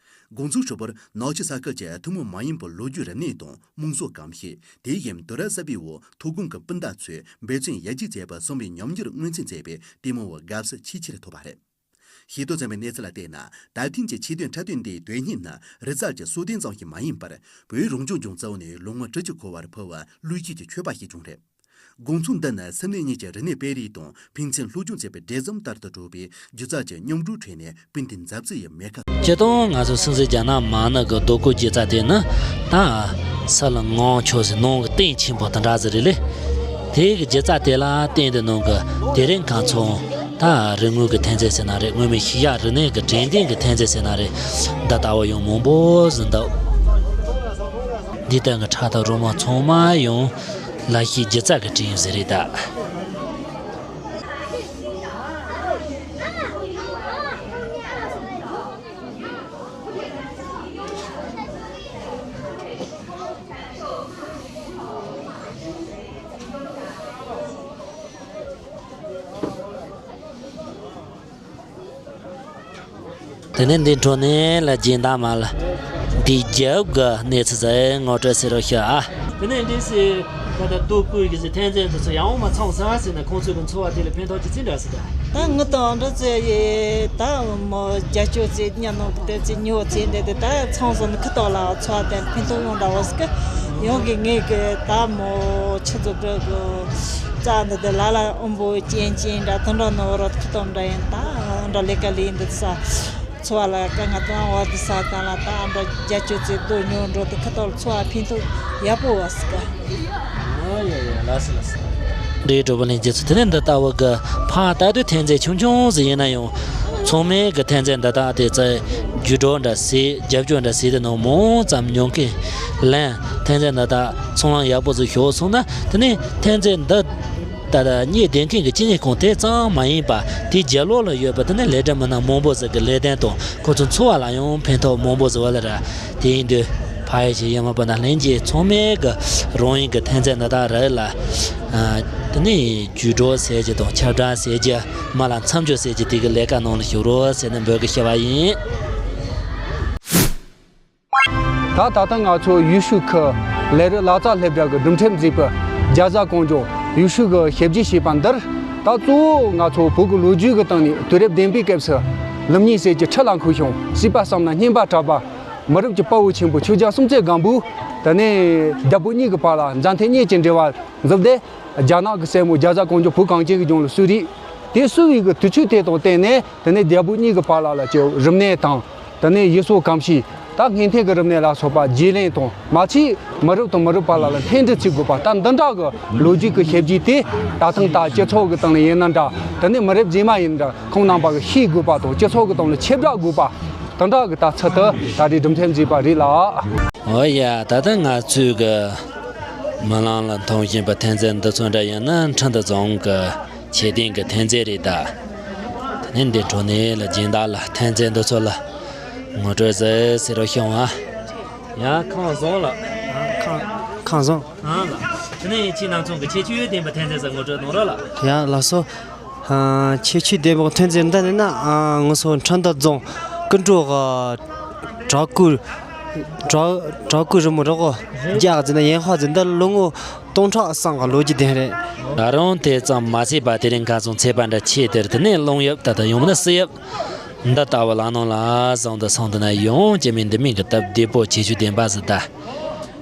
དགོང་ཚོགས་ཧྲིལ་པོར་ནག་ཆུ་ས་ཁུལ་གྱི་ཐུན་མོང་མ་ཡིན་པའི་ལོ་རྒྱུས་རིག་གནས་དང་དམངས་སྲོལ་གོམས་གཤིས། དེ་བཞིན་དུས་རབས་གསར་པའི་འོག་ཐུགས་དགོངས་ཀྱི་སྤུན་ཟླ་ཚོས་འབད་བརྩོན་ཡར་རྒྱས་བྱས་པའི་བསམ་པའི་ཉམས་འགྱུར་མངོན་མཚོན་མཛད་པས་ལྟད་མོ་བའི་དགའ་བསུ་ཆེས་ཆེར་ཐོབ་པ་རེད། ཤེས་རྟོགས་ཚང་མའི་གནས་ཚུལ་ལ་བལྟས་ན། ད་ཐེངས་ཀྱི་ཆོས་དོན་འཁྲབ་སྟོན་འདིའི་དོན་སྙིང་ནི་རི་རྩེ་གྱི་གསོལ་སྟོན་ཙམ་ཞིག་མ་ཡིན་པར། བོད་རང་སྐྱོང་ལྗོངས་གཙོ་བོ་ནས་ལོ་ངོ་དྲུག་ཅུ་འཁོར་བར་ཕུལ་བའི་གླུ་གཞས་ཀྱི་མཆོད་པ་ཞིག་ཀྱང་རེད། དགོང་ཚོགས་འདི་ནི་ས་གནས་གཉིས་ཀྱི་རིག་གནས་སྤེལ་རེས་དང་ཕན་ཚུན་སློབ་སྦྱོང་བྱེད་པའི་སྦྲེལ་ཟམ་ལྟར་དུ་གྲུབ་པས། སྒྱུ་རྩལ་གྱི་མཉམ་རུབ་ཁྲོད་ནས་སྤུན་ཟླའི་མཛའ་བརྩེ་ཡི་མེ་ཁ། སྤྱིར་བཏང་ང་ཚོ་སྲིད་འཛིན་རྒྱ་ནག་དམར་ནག་གི་རྡོ་བརྐོས་སྒྱུ་རྩལ་དེ་ནི་ད་ས་ལ་ངང་ཆོག་ཟེར་ནང་གི་སྟེང་ཆེན་པོ་དེ་འདྲ་ཟིག་རེད་ལེ། དེ་གི་སྒྱུ་རྩལ་དེ་ལ་བརྟེན་ཏེ་ནང་གི་དེ་རིང་ཁ་ཚོང་ད་རིག་དངོས་ཀྱི་ཐོན་རྫས་ཟེར་ན་རེད། མངོན་མིན་ཤེས་བྱ་རིག་གནས་ཀྱི་དྲན་རྟེན་གྱི་ཐོན་རྫས་ཟེར་ན་རེད། འདི་ལྟ་བུ་ཡང་མང་པོ་ཟིག་འདུག་འདི་ལྟར་གྱི་ཕྲག་དོག་རོ་མ་ཚང་མ་ཡང་ལ་ཤས་སྒྱུ་རྩལ་གྱི་སྤྲིངས་ཡོད་ཟེར་རེད་ད། དེ་ནས་འདི་འཕྲོ་ནས་ལ་སྦྱིན་བདག་མ་ལ་འདི་རྒྱབ་གི་གནས་ཚུལ་ཟེར་ངོ་སྤྲོད་ཟེར་རོགས་ཞུ་ཨ། དེ་ནས་འདི་སི་ད་ལྟ་རྡོ་བརྐོས་ཀྱི་སི་ཐན་རྩེ་འདི་ཚོ་ཡང་མ་ཚང་ས་ཟེར་ན་ཁོང་ཚོའི་གི་འཚོ་བ་དེ་ལ་ཕན་ཐོགས་ཅི་ཙི་འདྲ་ཟེར་ད། ད་ངི་དང་འདྲ་ཚོ་ཡི་ད་མོ་རྒྱ་ཅོ་ཚེ་ཉ་ནོ་གི་དེ་ཚེ་ཉོ་ཚེ་འདི་དེ་ད་ཚང་སོང་ནི་ཁི་ཏོག་ལ་འཚོ་བ་དེ་ཕན་ཐོགས་ཡོང་འདྲ་བ་ཟེར་གི་ཡོང་གི་ངེད་གི་ད་མོ་ཆི་ཚོ་གི་གི་རྩ་འདི་དེ་ལ་ལ་ཨོམ་བོ་ཅན་ཅན་འདྲ་དེ་འདྲ་ནོ་རོ་ཁི་ཏོག་འདྲ་ཡིན་ད་འདྲ་ལས་ཀ་ལས་འདི་ས། འཚོ་བ་ལ་དཀའ་ངལ་དང་བ་དི་ས་དང་ལ་དང་འགྲོ་རྒྱ་ཅོ་ཚེ་རྡོ་ཉོ་འགྲོ་དེ་ཁ་ཐོག་འཚོ་བ་ཕན་ཐོགས་ཡག་པོ་བ་སི་ཀ། ཨ་ཡ་ཡ་ལ་སི་ལ་སི། འདྲའི་གྲོགས་པོ་ལྷན་རྒྱས་ཚོ་དེ་ནས་འདི་ལྟ་བུ་གི་ཕ་ད་དུས་ཐན་རྩེ་ཆུང་ཆུང་ཟིག་ཡིན་ན་ཡང་ཚང་མས་གི་ཐན་རྩེ་འདི་དག་དེ་ཚེ་རྒྱུ་གྲོགས་འདྲ་སེ་རྒྱབ་སྐྱོར་འདྲ་སེ་དེ་ནང་མང་ཙམ་ཉོ་མཁན་ལན་ཐན་རྩེ་འདི་དག་ཚོང་ལམ་ཡག་པོ་ཟིག་ཞོག་སོང་ན་དེ་ནས་ཐན་རྩེ་འདི། ད་ལྟ་གཉིས་ལྡན་མཁན་གྱི་སྤྱི་གཉེར་ཁང་དེ་ཙམ་མ་ཡིན་པ་དེའི་རྒྱབ་ལོགས་ལ་ཡོད་པ་དེ་ནི་ལས་གྲྭ་མི་སྣ་མང་པོ་ཟིག་གི་ལས་དོན་དང་ཁོ་ཚོ་འཚོ་བ་ལ་ཡང་ཕན་ཐོགས་མང་པོ་ཟིག་བ་ལ་ར། དེ་ཡིན་དུས་ཕ་ཡུལ་གྱི་ཡུལ་མི་སྤུན་ཟླ་ལྷན་རྒྱས་ཚང་མས་གི་རང་ཡིན་གི་ཐན་རྩེ་འདི་དག་ར་ལ། དེ་ནི་རྒྱུ་གྲོགས་ཟེར་རྒྱུ་དང་ཁྱབ་བསྒྲགས་ཟེར་རྒྱུ་མ་ལ་མཚམས་སྦྱོར་ཟེར་རྒྱུ་དེ་གི་ལས་ཀ་ནང་ལ་ཞུགས་རོགས་ཟེར་ནས་འབོད་སྐུལ་ཞུ་བ་ཡིན། ད་ད་ལྟ་ང་ཚོ་ཡུལ་ཤུལ་ཁུལ་ལས་རིགས་ལག་རྩལ་སློབ་གྲྭ་གི་སྒྲུབ་འཕྲིན་མཛེས་པའི་རྒྱ་བཟའ་ཀོང་ཇོ་ཡུལ་ཤུལ་གྱི་ཞབས་ཕྱི་བྱས་པ་འདིར། ད་གཙོ་བོ་ང་ཚོ་བོད་ཀྱི་ལོ་རྒྱུས་ཀྱི་སྟེང་ནས་དུས་རབས་བདུན་པའི་སྐབས་སུ་ལི་མྱི་སེར་གྱི་ཁྲི་ལ་འཁོད་ཞིང་སྲིད་པ་བསམ་ན་སྙན་པ་གྲགས་པ་མི་རབས་ཀྱི་དཔའ་བོ་ཆེན་པོ་ཆོས་རྒྱལ་སྲོང་བཙན་སྒམ་པོས་དེ་ནས་རྒྱལ་པོ་གཉིས་ཀྱི་བར་ལ་མཛའ་མཐུན་གཉེན་གྱི་འབྲེལ་བ་འཛུགས་ཏེ། རྒྱ་ནག་གི་སྲས་མོ་རྒྱ་བཟའ་ཀོང་ཇོ་བོད་གངས་ཅན་གྱི་ལྗོངས་ལ་བསུ་རིགས། དེ་བསུ་བའི་གི་དུས་ཚོད་དེ་དང་བསྟུན་ནས་དེ་ནས་རྒྱལ་པོ་གཉིས་ཀྱི་བར་ལ་ལ་ཀྱི་རིམས་ནད་དང་། དེ་ནས་ཡུལ་སྲོག་གམ་ཤི། ད་སྔོན་ཐོན་གྱི་རིམས་ནད་ལ་སོགས་པ་རྗེས་ལེན་དང་མ་ཚད་མི་རབས་དང་མི་རབས་བར་ལ་ལ་མཐུན་སྒྲིལ་བྱེད་དགོས་པ་ད་འདི་འདྲ་གི་ལོ་རྒྱུས་ཀྱི་ཞབས་ཕྱི་དེ་ད་ཐེངས་ད་སྤྱི་ཚོགས་ཀྱི་སྟེང་ལ་ཡིན་ན་འདྲ། དེ་ནས་མི་རབས་རྗེས་མ་ཡིན་འདྲ་ཁོང་རྣམ་པ་གི་ཤེས་དགོས་པ་དང་སྤྱི་ཚོགས་ཀྱི་སྟེང་ལ་ཁྱབ་བསྒྲགས་དགོས་པ་དེ་འདྲ་གི་ད་ཚུལ་དུ་ད་རེས་སྒྲུབ་མཐུན་མཛེས་པ་རེད་ལ། འོ་ཡ། ད་ལྟ་ང་ཚོས་གི་མི་ལང་ལ་མཐོང་བཞིན་པ་ཐན་རྩེ་འདི་ཚོ་འདྲ་ཡིན་ན་ཁྲིན་ཏུ་རྫོང་གི་ཆེ་ལྡན་གྱི་ཐན་རྩེ་རེད་ད། དེ་ནས་འདི་འཕྲོ་ནས་ལ་སྦྱིན་བདག་ལ་ཐན་རྩེ་འདི་ཚོ་ལ་ངོ་སྤྲོད་ཟེར་ཟེར་རོགས་ཞུ་ཨ། ཡ་ཁམས་བཟང་ལགས། ཁམས་ཁམས་བཟང་། ཨ་ལགས། དེ་ནས་ཁྱེད་རྣམ་ཚོ་གི་ཁྱད་ཆོས་ལྡན་པ་ཐན་རྩེ་ཟེར་ངོ་སྤྲོད་གནང་རོགས་ལགས། ཡ་ལགས་སོ། ཁྱད་ཆོས་ལྡན་པ་ཐན་རྩེ་འདི་ནི་ན་ང་ཚོ་ཁྲིན་ཏུ་རྫོང་ཀུན་གྲོལ་བྲག་བརྐོས་བྲག་བྲག་བརྐོས་རི་མོ་རོགས་རྒྱག་ཟིན་ན་ཡན་ཧ་ཟིན་ད་ལོ་ངོ་སྟོང་ཕྲག་གསུམ་གི་ལོ་རྒྱུས་ལྡན་རེད། ང་རང་དེ་ཙམ་མ་ཟད་པ་དེ་རིང་ཁ་སང་ཚེས་པ་འདྲ་ཆེ་དེར་དེ་ནས་རླུང་གཡབ་ད་ལྟ་ཡོང་ན་བསིལ་གཡབ་འདི་ལྟ་བུ་ལ་ནང་ལ་བཟང་དུ་སོང་དུ་ན་ཡོང་ཅི་མིན་འདི་མིན་གི་སྟབས་བདེ་པོ་ཁྱད་ཆོས་ལྡན་པ་ཟིག་ད།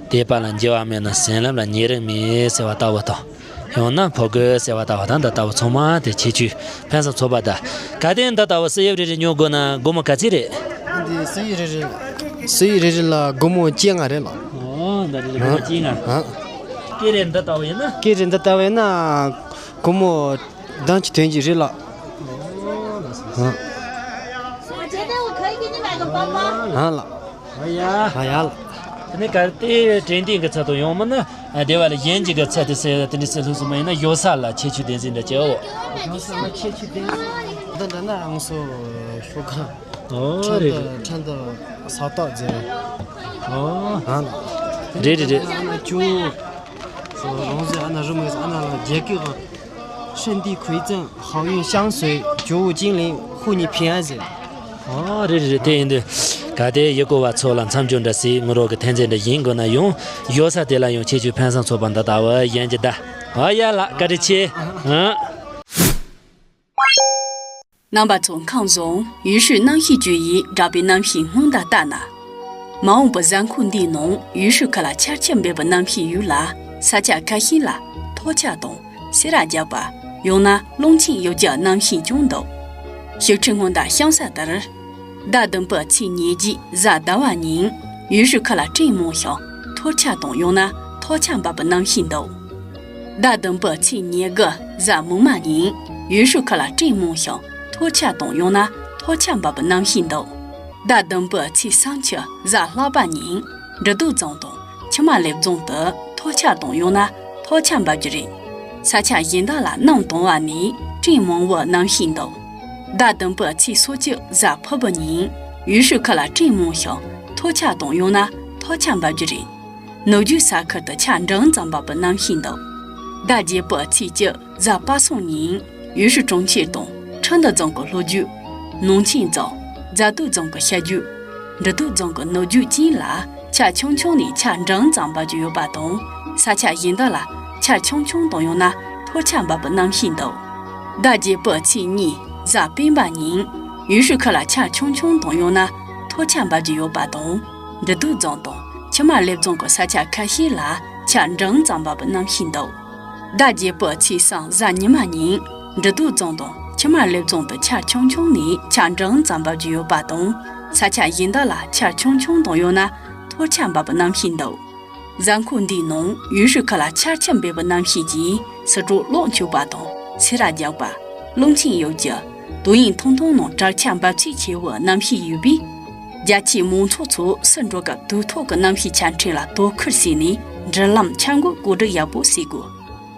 དད་པ་ལ་འགྱུར་བ་མེད་ན་སེམས་ལམ་ལ་ཉེ་རིང་མེད་ཟེར་བ་ལྟ་བུ་དང་། ཡང་ན་ཕོ་རྒོད་ཟེར་བ་ལྟ་བུ་དང་འདི་ལྟ་བུ་ཚང་མ་དེ་ཁྱད་ཆོས་ཕན་སེམས་ཚོགས་པ་དང་གལ་ཏེ་འདི་ལྟ་བུ་བསིལ་གཡབ་རེ་རེ་ཉོ་དགོས་ན་སྒོར་མོ་ག་ཚོད་རེད། འདི་བསིལ་གཡབ་རེ་རེ་བསིལ་གཡབ་རེ་རེ་ལ་སྒོར་མོ་བཅོ་ལྔ་རེད་ལགས། ཨོ་འདི་རེ་རེ་སྒོར་མོ་བཅོ་ལྔ། ཨ། སྐེ་རེ་འདི་ལྟ་བུ་ཡིན་ན། སྐེ་རེ་འདི་ལྟ་བུ་ཡིན་ན་སྒོར་མོ་བདུན་ཅུ་དོན་གཅིག་རེད་ལགས། ཨ། ཨ་ལགས། ཨ་ཡ། ཨ་ཡ་ལགས། དེ་ནས་གལ་ཏེ་དྲན་རྟེན་གྱི་ཚད་དུ་ཡོང་མིན་ན་སྡེ་བ་ལ་གཞན་གྱི་གི་ཚད་དུ་ཟེར་དེ་འདྲ་ཟེར་ལྷུག་སུ་མ་ཡིན་ན་ཡོད་ས་ལ་ཁྱད་ཆོས་ལྡན་ཟིན་འདྲ་བྱའོ། ཡོད་ས་ལ་ཁྱད་ཆོས་ལྡན། འདི་འདྲ་ན་ང་ཚོ་ཤོག་ཁ། ཨོ་རེད་ཁྲན་རེད། ཏུ་ཁྲན་ཏུ་ས་རྟགས་ཟེར། ཨོ། ཨ་ལགས། རེད་རེད་རེད། ཨ་ན་ཅུ། རང་ཟེར་ཨ་ན་རི་མོ་ཨ་ན་ལ་རྒྱལ་ཁབ་ཧྲིན་ཏི་ཁུའི་ཙང་ཧའོ་ཡུན་ཤང་སོའི་ཇོ་བོ་ཅིང་ལིང་ཧུ་ཉི་ཕིང་ཨ་ཟེར། ཨོ་རེད་རེད་རེད། དེ་ཡིན་དུས་གལ་ཏེ་ཡུལ་སྐོར་བ་ཚོ་ལ་མཚམས་སྦྱོར་འདྲ་སྲིད་ངུ་རོགས་ཀྱི་ཐན་རྩེ་འདྲ་ཡིན་དགོས་ན་ཡང་ཡོད་ས་དེ་ལ་ཡང་ཁྱད་ཆོས་ཕན་སེམས་ཚོགས་པ་འདི་ལྟ་བུ་ཡན་གྱི་ད། ཨོ་ཡ་ལགས་བཀའ་དྲིན་ཆེ། ཨ། རྣམ་པ་ཚོ་ཁམས་བཟང་། ཡུལ་ཤུལ་གནམ་གཤིས་བཅུ་ཡིས་བསྒྲགས་པའི་གནམ་གཤིས་སྔོན་བརྡ་ལྟར་ན། མ་འོངས་པའི་གཟའ་འཁོར་འདིའི་ནང་ཡུལ་ཤུལ་ཁག་ལ་ཆར་ཆུ་འབེབས་པའི་གནམ་གཤིས་ཡོད་ལ། ས་ཆ་ཁ་ཤས་ལ་ཐོག་ཆག་དང་སེར་བ་རྒྱག་པ། ཡང་ན་རླུང་ཆེན་གཡུག་རྒྱག་གནམ་གཤིས་ཀྱང་འདུག་ཞིབ་ཕྲའི་སྔོན་བརྡ་བྱང་ས་ལྟར། ཟླ་བདུན་པའི་ཚེས་ཉེར་བརྒྱད་གཟའ་ཟླ་བ་ཉིན་ཡུལ་ཤུལ་ཁག་ལ་སྤྲིན་མང་ཞིང་ཐོག་ཆག་དང་ཡང་ན་ཐོག་ཆག་འབབ་པའི་གནམ་གཤིས་འདུག་ཟླ་བདུན་པའི་ཚེས་ཉེར་དགུ་གཟའ་མིག་དམར་ཉིན་ཡུལ་ཤུལ་ཁག་ལ་སྤྲིན་མང་ཞིང་ཐོག་ཆག་དང་ཡང་ན་ཐོག་ཆག་འབབ་པའི་གནམ་གཤིས་འདུག་ཟླ་བདུན་པའི་ཚེས་སུམ་ཅུ་གཟའ་ལྷག་པ་ཉིན་འབྲི་རྡོ་རྫོང་དང་ཆུ་ ཕྱི་མ་ལེབ་རྫོང་དུ་ཐོར་ཆ་དང་ཡང་ན་ཐོར་ཆ་འབབ་རྒྱུ་རེད། ས་ཆ་གཞན་དག་ལ་གནམ་དྭངས་པ་ནས་སྤྲིན་མང་བོ་གནམ་གཤིས་འདུག་ཟླ་བདུན་པའི་ཚེས་སོ་གཅིག་གཟའ་ཕུར་བུ་ཉིན་ཡུལ་ཤུལ་ཁུལ་ལ་སྤྲིན་མང་ཞིང་ཐོར་ཆ་དང་ཡང་ན་ཐོར་ཆ་འབབ་རྒྱུ་རེད། ནུབ་རྒྱུད་ས་ཁུལ་དུ་ཆར་འབྲིང་ཙམ་འབབ་པའི་གནམ་གཤིས་འདུག་ཟླ་བརྒྱད་པའི་ཚེས་གཅིག་གཟའ་པ་སངས་ཉིན་ཡུལ་ཤུལ་གྲོང་ཁྱེར་དང་ཁྲི་འདུ་རྫོང་གི་ལྷོ་རྒྱུད། ནང་ཆེན་རྫོང་། རྫ་སྟོད་རྫོང་གི་ཤར་རྒྱུད། འབྲི་སྟོད་རྫོང་གི་ནུབ་རྒྱུད་བཅས་ལ་ཆར་ཆུང་ཆུང་ནས་ཆར་འབྲིང་ཙམ་འབབ་རྒྱུ་ཡོད་པ་དང་། ས་ཆ་གཞན་དག་ལ་ཆར་ཆུང་ཆུང་དང་ཡང་ན་ཐོར་ཆ་འབབ་པའི་གནམ་གཤིས་འདུག་ཟླ་བརྒྱད་པའི་ཚེས་གཉིས་གཟའ་སྤེན་པ་ཉིན་ཡུལ་ཤུལ་ཁུལ་ལ་ཆར་ཆུང་ཆུང་དང་ཡང་ན་ཐོར་ཆ་འབབ་རྒྱུ་ཡོད་པ་དང་། འབྲི་སྟོད་རྫོང་དང་ཕྱི་མ་ལེབ་རྫོང་གི་ས་ཆ་ཁ་ཤས་ལ་ཆར་འབྲིང་ཙམ་འབབ་པའི་གནམ་གཤིས་འདུག་ཟླ་བརྒྱད་པའི་ཚེས་གསུམ་གཟའ་ཉི་མ་ཉིན་འབྲི་སྟོད་རྫོང་དང་ཕྱི་མ་ལེབ་རྫོང་དུ་ཆར་ཆུང་ཆུང་ནས་ཆར་འབྲིང་ཙམ་འབབ་རྒྱུ་ཡོད་པ་དང་། ས་ཆ་གཞན་དག་ལ་ཆར་ཆུང་ཆུང་དང་ཡང་ན་ཐོར་ཆ་འབབ་པའི་གནམ་གཤིས་འདུག་གཟའ་འཁོར་འདིའི་ནང་ཡུལ་ཤུལ་ཁུལ་ལ་ཆར་ཆུ་འབེལ་བའི་གནམ་གཤིས་ཀྱིས་སི་ཁྲོན་གློག་འཁྱུག་པ་དང་སེར་བ་རྒྱག་པ། རླུང་ཆེན་གཡོ་རྒྱུ། དུས་ཡུན་ཐུང་ཐུང་ནང་དྲག་ཆར་འབབ་ཚད་ཆེ་བའི་གནམ་གཤིས་ཡོད་པས། རྒྱ་ཆེའི་མང་ཚོགས་ཚོ་སུ་འགྲོ་སྐབས་དུས་ཐོག་གི་གནམ་གཤིས་ཆ་འཕྲིན་ལ་དོ་ཁུར་བྱས་ནས་འགྲུལ་ལམ་འཆར་འགོད་བཀོད་སྒྲིག་ཡག་པོ་བྱེད་དགོས།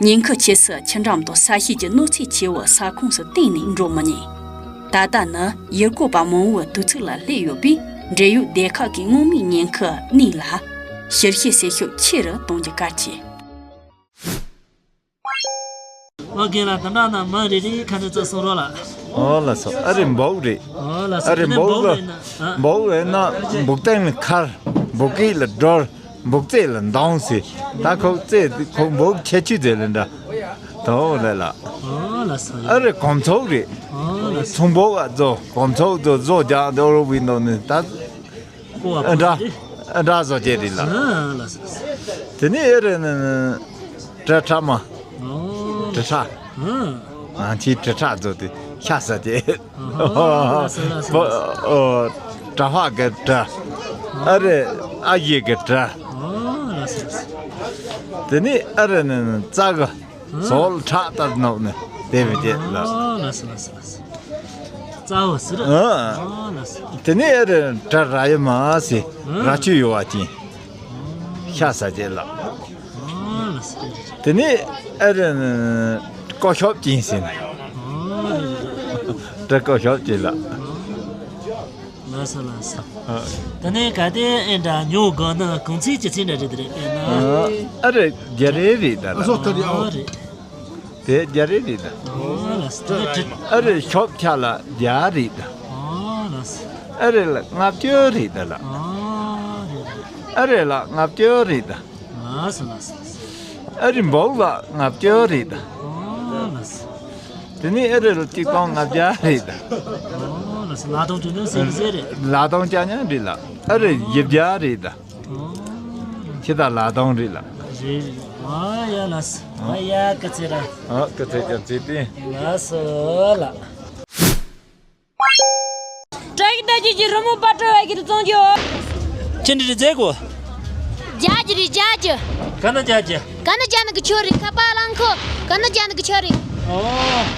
ཉེན་ཁའི་ཆེད་དུ་ཆུ་འགྲམ་དང་ས་གཤིས་ཀྱི་གནོད་འཚེ་ཆེ་བའི་ས་ཁོངས་སུ་གཏན་ནས་འགྲོ་མི་ཉན། ད་ལྟ་ནི་ཡུལ་སྐོར་བ་མང་བོའི་དུས་ཚིགས་ལ་སླེབས་ཡོད་པས། འབྲེལ་ཡོད་སྡེ་ཁག་གིས་སྔོན་མའི་ཉེན་ཁའི་གནས་ལ་ཞིབ་བཤེར་བྱེད་ཤུགས་ཆེ་རུ་གཏོང་རྒྱུ་གལ་ཆེ། ཨོ་རྒན་ལགས། དེ་འདྲ་ན་མི་རེ་རེའི་ཁ་ནས་ཚུར་གསུང་རོགས་ལགས། ཨོ་ལགས་སོ། ཨ་རེ་འབོག་རེད། ཨོ་ལགས་སོ། ཨ་རེ་དེ་ནས་འབོག་འབོག་ལ་ཡིན་ན། ཨ། འབོག་ལ་ཡིན་ན་འབོག་སྟེང་ལ་མཁར། འབོག་སྐེད་ལ་འདོང་ཟེར། ད་ཁོ་རྩེ་ཁོ་འབོག་ཁྱད་ཆོས་ཟེར་ལ་འདྲ། དོ་ལེ་ལ། ཨོ་ལགས་སོ། ཨ་རེ་གོམ་ཚོགས་རེད། ཨོ་ལགས་སོ། ཚོང་འབོག་བ་ཚོ་གོམ་ཚོགས་ཚོ་བཟོ་རྒྱག་འདོར་བའི་ནང་ནས་ད། ཨ་འདྲ། ཨ་འདྲ་བཟོ་བྱེད་རེད་ལ། ཨ་ལགས་སོ། དེ་ནས་ཨེ་རེད་ན་ན་དྲི་ཁྲག་མ། ཨོ། དྲི་ཁྲག་ཨ། ང་ཚོའི་དྲི་ཁྲག་བཟོ་དུས་ཤ་ཟ་བྱེད། ཨ་ཧ། ལགས་སོ་ལགས་སོ། ཨོ། གྲྭ་པ་གི་དྲི། ཨ་རེ་ཨ་ཡེ་གི་དྲི། ཨོ་ལགས་སོ་ལགས་སོ། དེ་ནས་ཨེ་རེད་ན་ན་རྩྭ་གི། ཟོག་ཁྲག་ལྟར་ནོག་ནས་དེ་བས་དེ་ལ། ཨ་ལགས་སོ་ལགས་སོ་ལགས་སོ། རྩ་བོ་ཟེར། ཨ། ཨ་ལགས་སོ། དེ་ནས་ཨེ་རེད་དྲི་ར་ཡི་མ་ཟེར། ཨ། ར་ཆུ་ཡོད་བ་ཅིང་། ཤ་ཟ་བྱེད་ལ། ཨ་ལགས་སོ། དེ་ནས་ཨེ་རེད་ཀོ་ཤོབ་ཅིང་ཟེར། ཨ་རེད་རེད། དྲི་ཀོ་ཤོབ་ཅིང་ལ། ལགས་སོ་ལགས་སོ། ཨ། དེ་ནས་ག་དེ་ཨེ་འདྲ་ཉོ་དགོས་ན་གོང་ཚད་ཅི་ཚད་འདྲ་རེད་དེ་རེད་ཨེ་ན། ཨ་རེད་བརྒྱ་རེ་རེད་ད་ལ། ཨ་རེད། དེ་བརྒྱ་རེ་རེད་ད། ཨ་ལགས་སོ། དེ་ནས་དྲི། ཨ་རེད་ཤོབ་ཆ་ལ་བརྒྱ་རེད་ད། ཨ་ལགས་སོ། ཨ་རེད་ལ་ལྔ་བཅུ་རེད་ད་ལ། ཨ་རེད་རེད། ཨ་རེད་ལ་ལྔ་བཅུ་རེད་ད། ལགས་སོ་ལགས་སོ། ཨ་རེད་འབོག་ལ་ལྔ་བཅུ་རེད་ད། ཨ་ལགས་སོ། དེ་ནས་ཨ་རེད་ལ་གཅིག་སྟོང་ལྔ་བརྒྱ་རེད་ད། ཨ་ལགས་སོ། ལག་སྟོང་བཅུ་ནས་ཟེར་གི་ཟེར་རེད། ལག་སྟོང་བཅོ་ལྔ་རེད་ལ། ཨ་རེད་བཞི་བརྒྱ་རེད་ད། ཨ་ཁྱེད་ད་ལག་སྟོང་རེད་ལ། རེད་རེད། ཨ་ཡ་ལགས་སོ། ཨ་ཡ་སྐུ་ཚེ་རིང་། ཨ་སྐུ་ཚེ་རྒྱ་མཚོའི་སྟེང་། ལགས་སོ་ལགས། བཀྲ་ཤིས་རྟགས་བརྒྱད་ཀྱི་རི་མོ་པར་སྐྲུན་བ་གི་རྩོམ་རྒྱུ། ཅི་འདྲ་རེད་མཛད་གོ། རྒྱ་གི་རེད་རྒྱ་གི། ག་ན་རྒྱ་གི། ག་ན་རྒྱ་ནི་གི་ཆོ་རེད་ཁ་པ་ལང་ཁོ། ག་ན་རྒྱ་ནི་གི་ཆོ་རེད། ཨོ།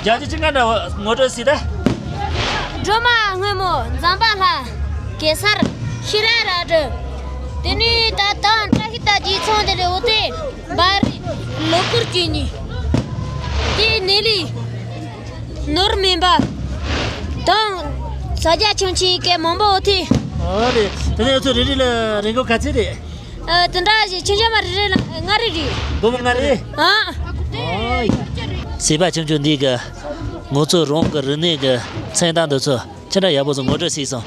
རྒྱ་གི་ཅི་ག་འདྲ་ངོ་སྤྲོད་སྲིད་ད། སྒྲོལ་མ་སྔོན་མོ་འཛམ་བུ་ལྷ། གེ་སར། ཤེས་རབ་རལ་གྲི། དེ་ནས་ད་ལྟ་བཀྲ་ཤིས་རྟགས་བརྒྱད་ཚོང་དེ་རེད་འོ་དེ། བ་རི། ལོ་ཀུར་གྱི་ཉི། དེ་ནེ་ལི། ནོར་མིན་པ། དང་། ས་རྒྱ་ཆུང་ཆེན་སྐད་མང་པོ་འོ་དེ། ཨོ་རེད། དེ་ནས་ང་ཚོ་རེ་རེ་ལ་རིན་གོང་ག་ཚད་རེད། ཨ། དེ་འདྲ་ཞིག་ཆུང་ཆུང་མ་རེ་རེ་ལ་ལྔ་རེ་རེད། སྒོར་མོ་ལྔ་རེ། ཨ། ཨོ་ཡ། སྲིད་པ་ཆུང་ཆུང་འདི་གི་ང་ཚོ་རང་གི་རིག་གནས་ཀྱི་མཚན་རྟགས་འདི་ཚོ་ཅི་འདྲ་ཡག་པོ་ཞིག་ངོ་སྤྲོད་བྱས་སོང་།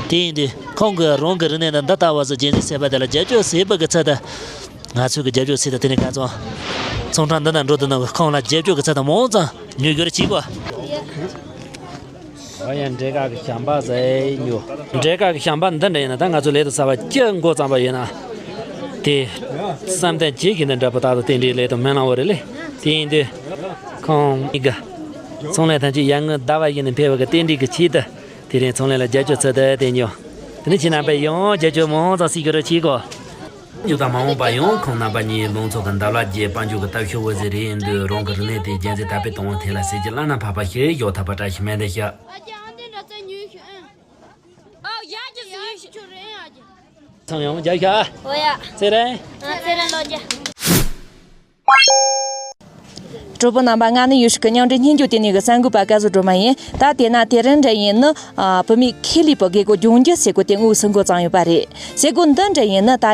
དེ་ཡིན་དུས་ཁོང་གིས་རང་གི་རིག་གནས་འདི་འདི་ལྟ་བུ་ཞིག་རྒྱན་འཛིན་བྱས་པ་དེ་ལ་རྒྱབ་སྐྱོར་བྱས་པ་གི་ཚད་དུ། ང་ཚོས་ཀྱི་རྒྱབ་སྐྱོར་བྱས་ཏེ་དེ་ནས་ཁ་རྩང་ཚོང་ཁང་འདི་ན་འགྲོ་དུས་ན་ཁོང་ལ་རྒྱབ་སྐྱོར་གྱི་ཚད་དང་མང་ཙམ་ཉོ་རྒྱུར་བྱེད་དགོས། ཨོ་ཡ། འབྲས་དཀར་གྱི་ཞལ་འབག་ཟེར་ཉོ། འབྲས་དཀར་གྱི་ཞལ་འབག་འདི་འདྲ་ཡིན་ན་ད་ང་ཚོ་ལས་དང་བྱ་བ་སྤྱི་འགོ་བརྩམས་པ་ཡིན་ན། དེ་བསམ་གཏན་ཇི་བཞིན་དུ་འདྲ་པོ་ད་དུང་རྟེན་འབྲེལ་ལས་དང་སྨོན་ལམ་འོ་རེད་ལེ། དེ་ཡིན་དུས་ཁོང་གཉིས་ཀྱི་ཚོང་ལས་ཐམས་ཅད་ཡར་ངོའི་ཟླ་བ་བཞིན་དུ་འཕེལ་བ་གི་རྟེན་འབྲེལ་གྱི་ཆེད་དུ་དེ་རིང་ཚོང་ལས་ལ་རྒྱབ་སྐྱོར་ཚུལ་དུ་དེ་ཉོ། དེ་ནས་ཁྱེད་རྣམ་པས་ཡང་རྒྱབ་སྐྱོར་མང་ཙམ་བྱེད་རྒྱུ་རེ་བྱེད་དགོས། ཉོ་དང་མ་འོངས་པ་ཡང་ཁོང་རྣམ་པ་གཉིས་ལུང་ཚོགས་ཀྱི་འདབ་ལ་རྒྱས་པ་འཇུག་གི་སྟབས་ཤུགས་འོད་ཟེར་རེད་འདུག་རང་གི་རིག་གནས་དེ་རྒྱན་ཟིན་དར་སྤེལ་གཏོང་བའི་ཐད་ལ་གཟི་བརྗིད་བླ་ན་མེད་པ་ཞིག་ཡོད་ཐུབ་པ་བཀྲ་ཤིས་སྨོན་འདུན་ཞུ། ཨ་ཅེ་ཨ་འདི་འདྲ་ཚད་ཉོས་ཤིག་ཨ། ཨ་ཡ་ཅེ་ཟེར་ཤིག་ཁྱོད་རེད་ཨ་ཅེ། ཚང་ཡང་རྒྱ་ཤ། ཨོ་ཡ། ཚེ་རིང་། ང་ཚེ་རིང་ལོ་རྒྱ། གྲོགས་པོ་རྣམ་པ། ང་ནི་ཡུལ་ཤུལ་གྱི་མཉམ་འབྲེལ་སྙན་བརྒྱུད་ལྟེ་གནས་ཀྱི་གསར་འགོད་པ་སྐལ་བཟང་སྒྲོལ་མ་ཡིན། ད་དེ་ན་དེ་རིང་འདྲ་ཡིན་ན། ཨ། བུད་མེད་ཁེ་ལས་པའི་དགེ་སྐོས་ལྗོངས་རྒྱུ་ཟེར་གོ་དེ་དངོས་སུ་འགོ་བརྩམས་ཡོད་པ་རེད། ཟེར་གོ་འདི་འདྲ་ཡིན་ན། ད་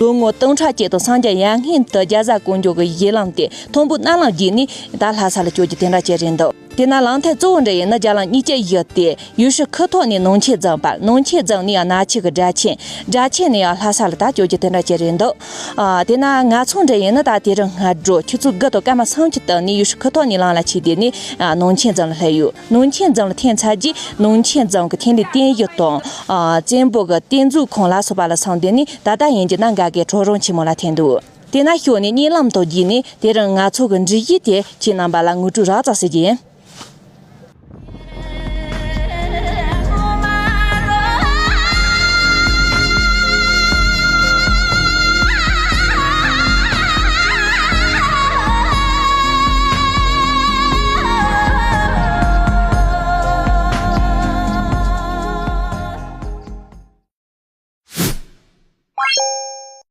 ལོ་ངོ་སྟོང་ཕྲག་གཅིག་དང་སངས་རྒྱས་ཡར་སྔོན་དུ་རྒྱ་བཟའ་ཀོང་ཇོ་གི་གཞི་ལམ་དེ་ཐོན་པོ་གནམ་ལམ་བརྒྱུད་ནས་ད་ལྷ་ས་ལ་བསྐྱོད་རྒྱུ་དེ་འདྲ་ཅིག་རེད་འདུག་དེ་ན་གླང་མཐིལ་གཙོ་བོ་འདྲ་ཡིན་ན་རྒྱ་ལམ་གཉིས་ཀྱི་གཞི་དེ། ཡུལ་ཤུལ་ཁུ་ཐོག་ནས་ནང་ཆེན་འཛོམས་པ། ནང་ཆེན་འཛོམས་ནས་ཡང་ནག་ཆུ་གི་སྦྲ་ཆེན། སྦྲ་ཆེན་ནས་ཡང་ལྷ་ས་ལ་ད་བསྐྱོད་རྒྱུ་དེ་འདྲ་ཅིག་རེད་འདུག་ཨ། དེ་ན་ང་ཚོ་འདྲ་ཡིན་ན་ད་དེ་རིང་སྔ་དྲོ་ཆུ་ཚོད་དགུ་དང་སྐར་མ་སུམ་ཅུ་དག་ནས་ཡུལ་ཤུལ་ཁུ་ཐོག་ནས་ལམ་ལ་ཆས་དེ་ནས། ཨ། ནང་ཆེན་འཛོམས་ལ་སླེབས་ཡོད། ནང་ཆེན་འཛོམས་ལ་ཐོན་ཚར་རྗེས། ནང་ཆེན་འཛོམས་ཀྱི་ཐོན་ལས་རྟེན་གཞི་དང་། ཨ། བཙན་པོ་གི་རྟེན་མཛོད་ཁང་ལ་སོགས་པ་ལ་སོང་དེ་ནས། ད་ལྟ་ཡིན་རྒྱུ་ན་འགག་གི་གྲོག་རོང་ཆེན་མོ་ལ་ཐོན་འདུག་དེ་ན་ཤོག་ནས་གཉིད་ལམ་དུ་བརྒྱུད་ནས་དེ་རིང་ང་ཚོ་གི་འགྲུལ་བཞུད་དེ་ཁྱེད་རྣམ་པ་ལ་ངོ་སྤྲོད་རགས་ཙམ་ཞུ་རྒྱུ་ཡིན།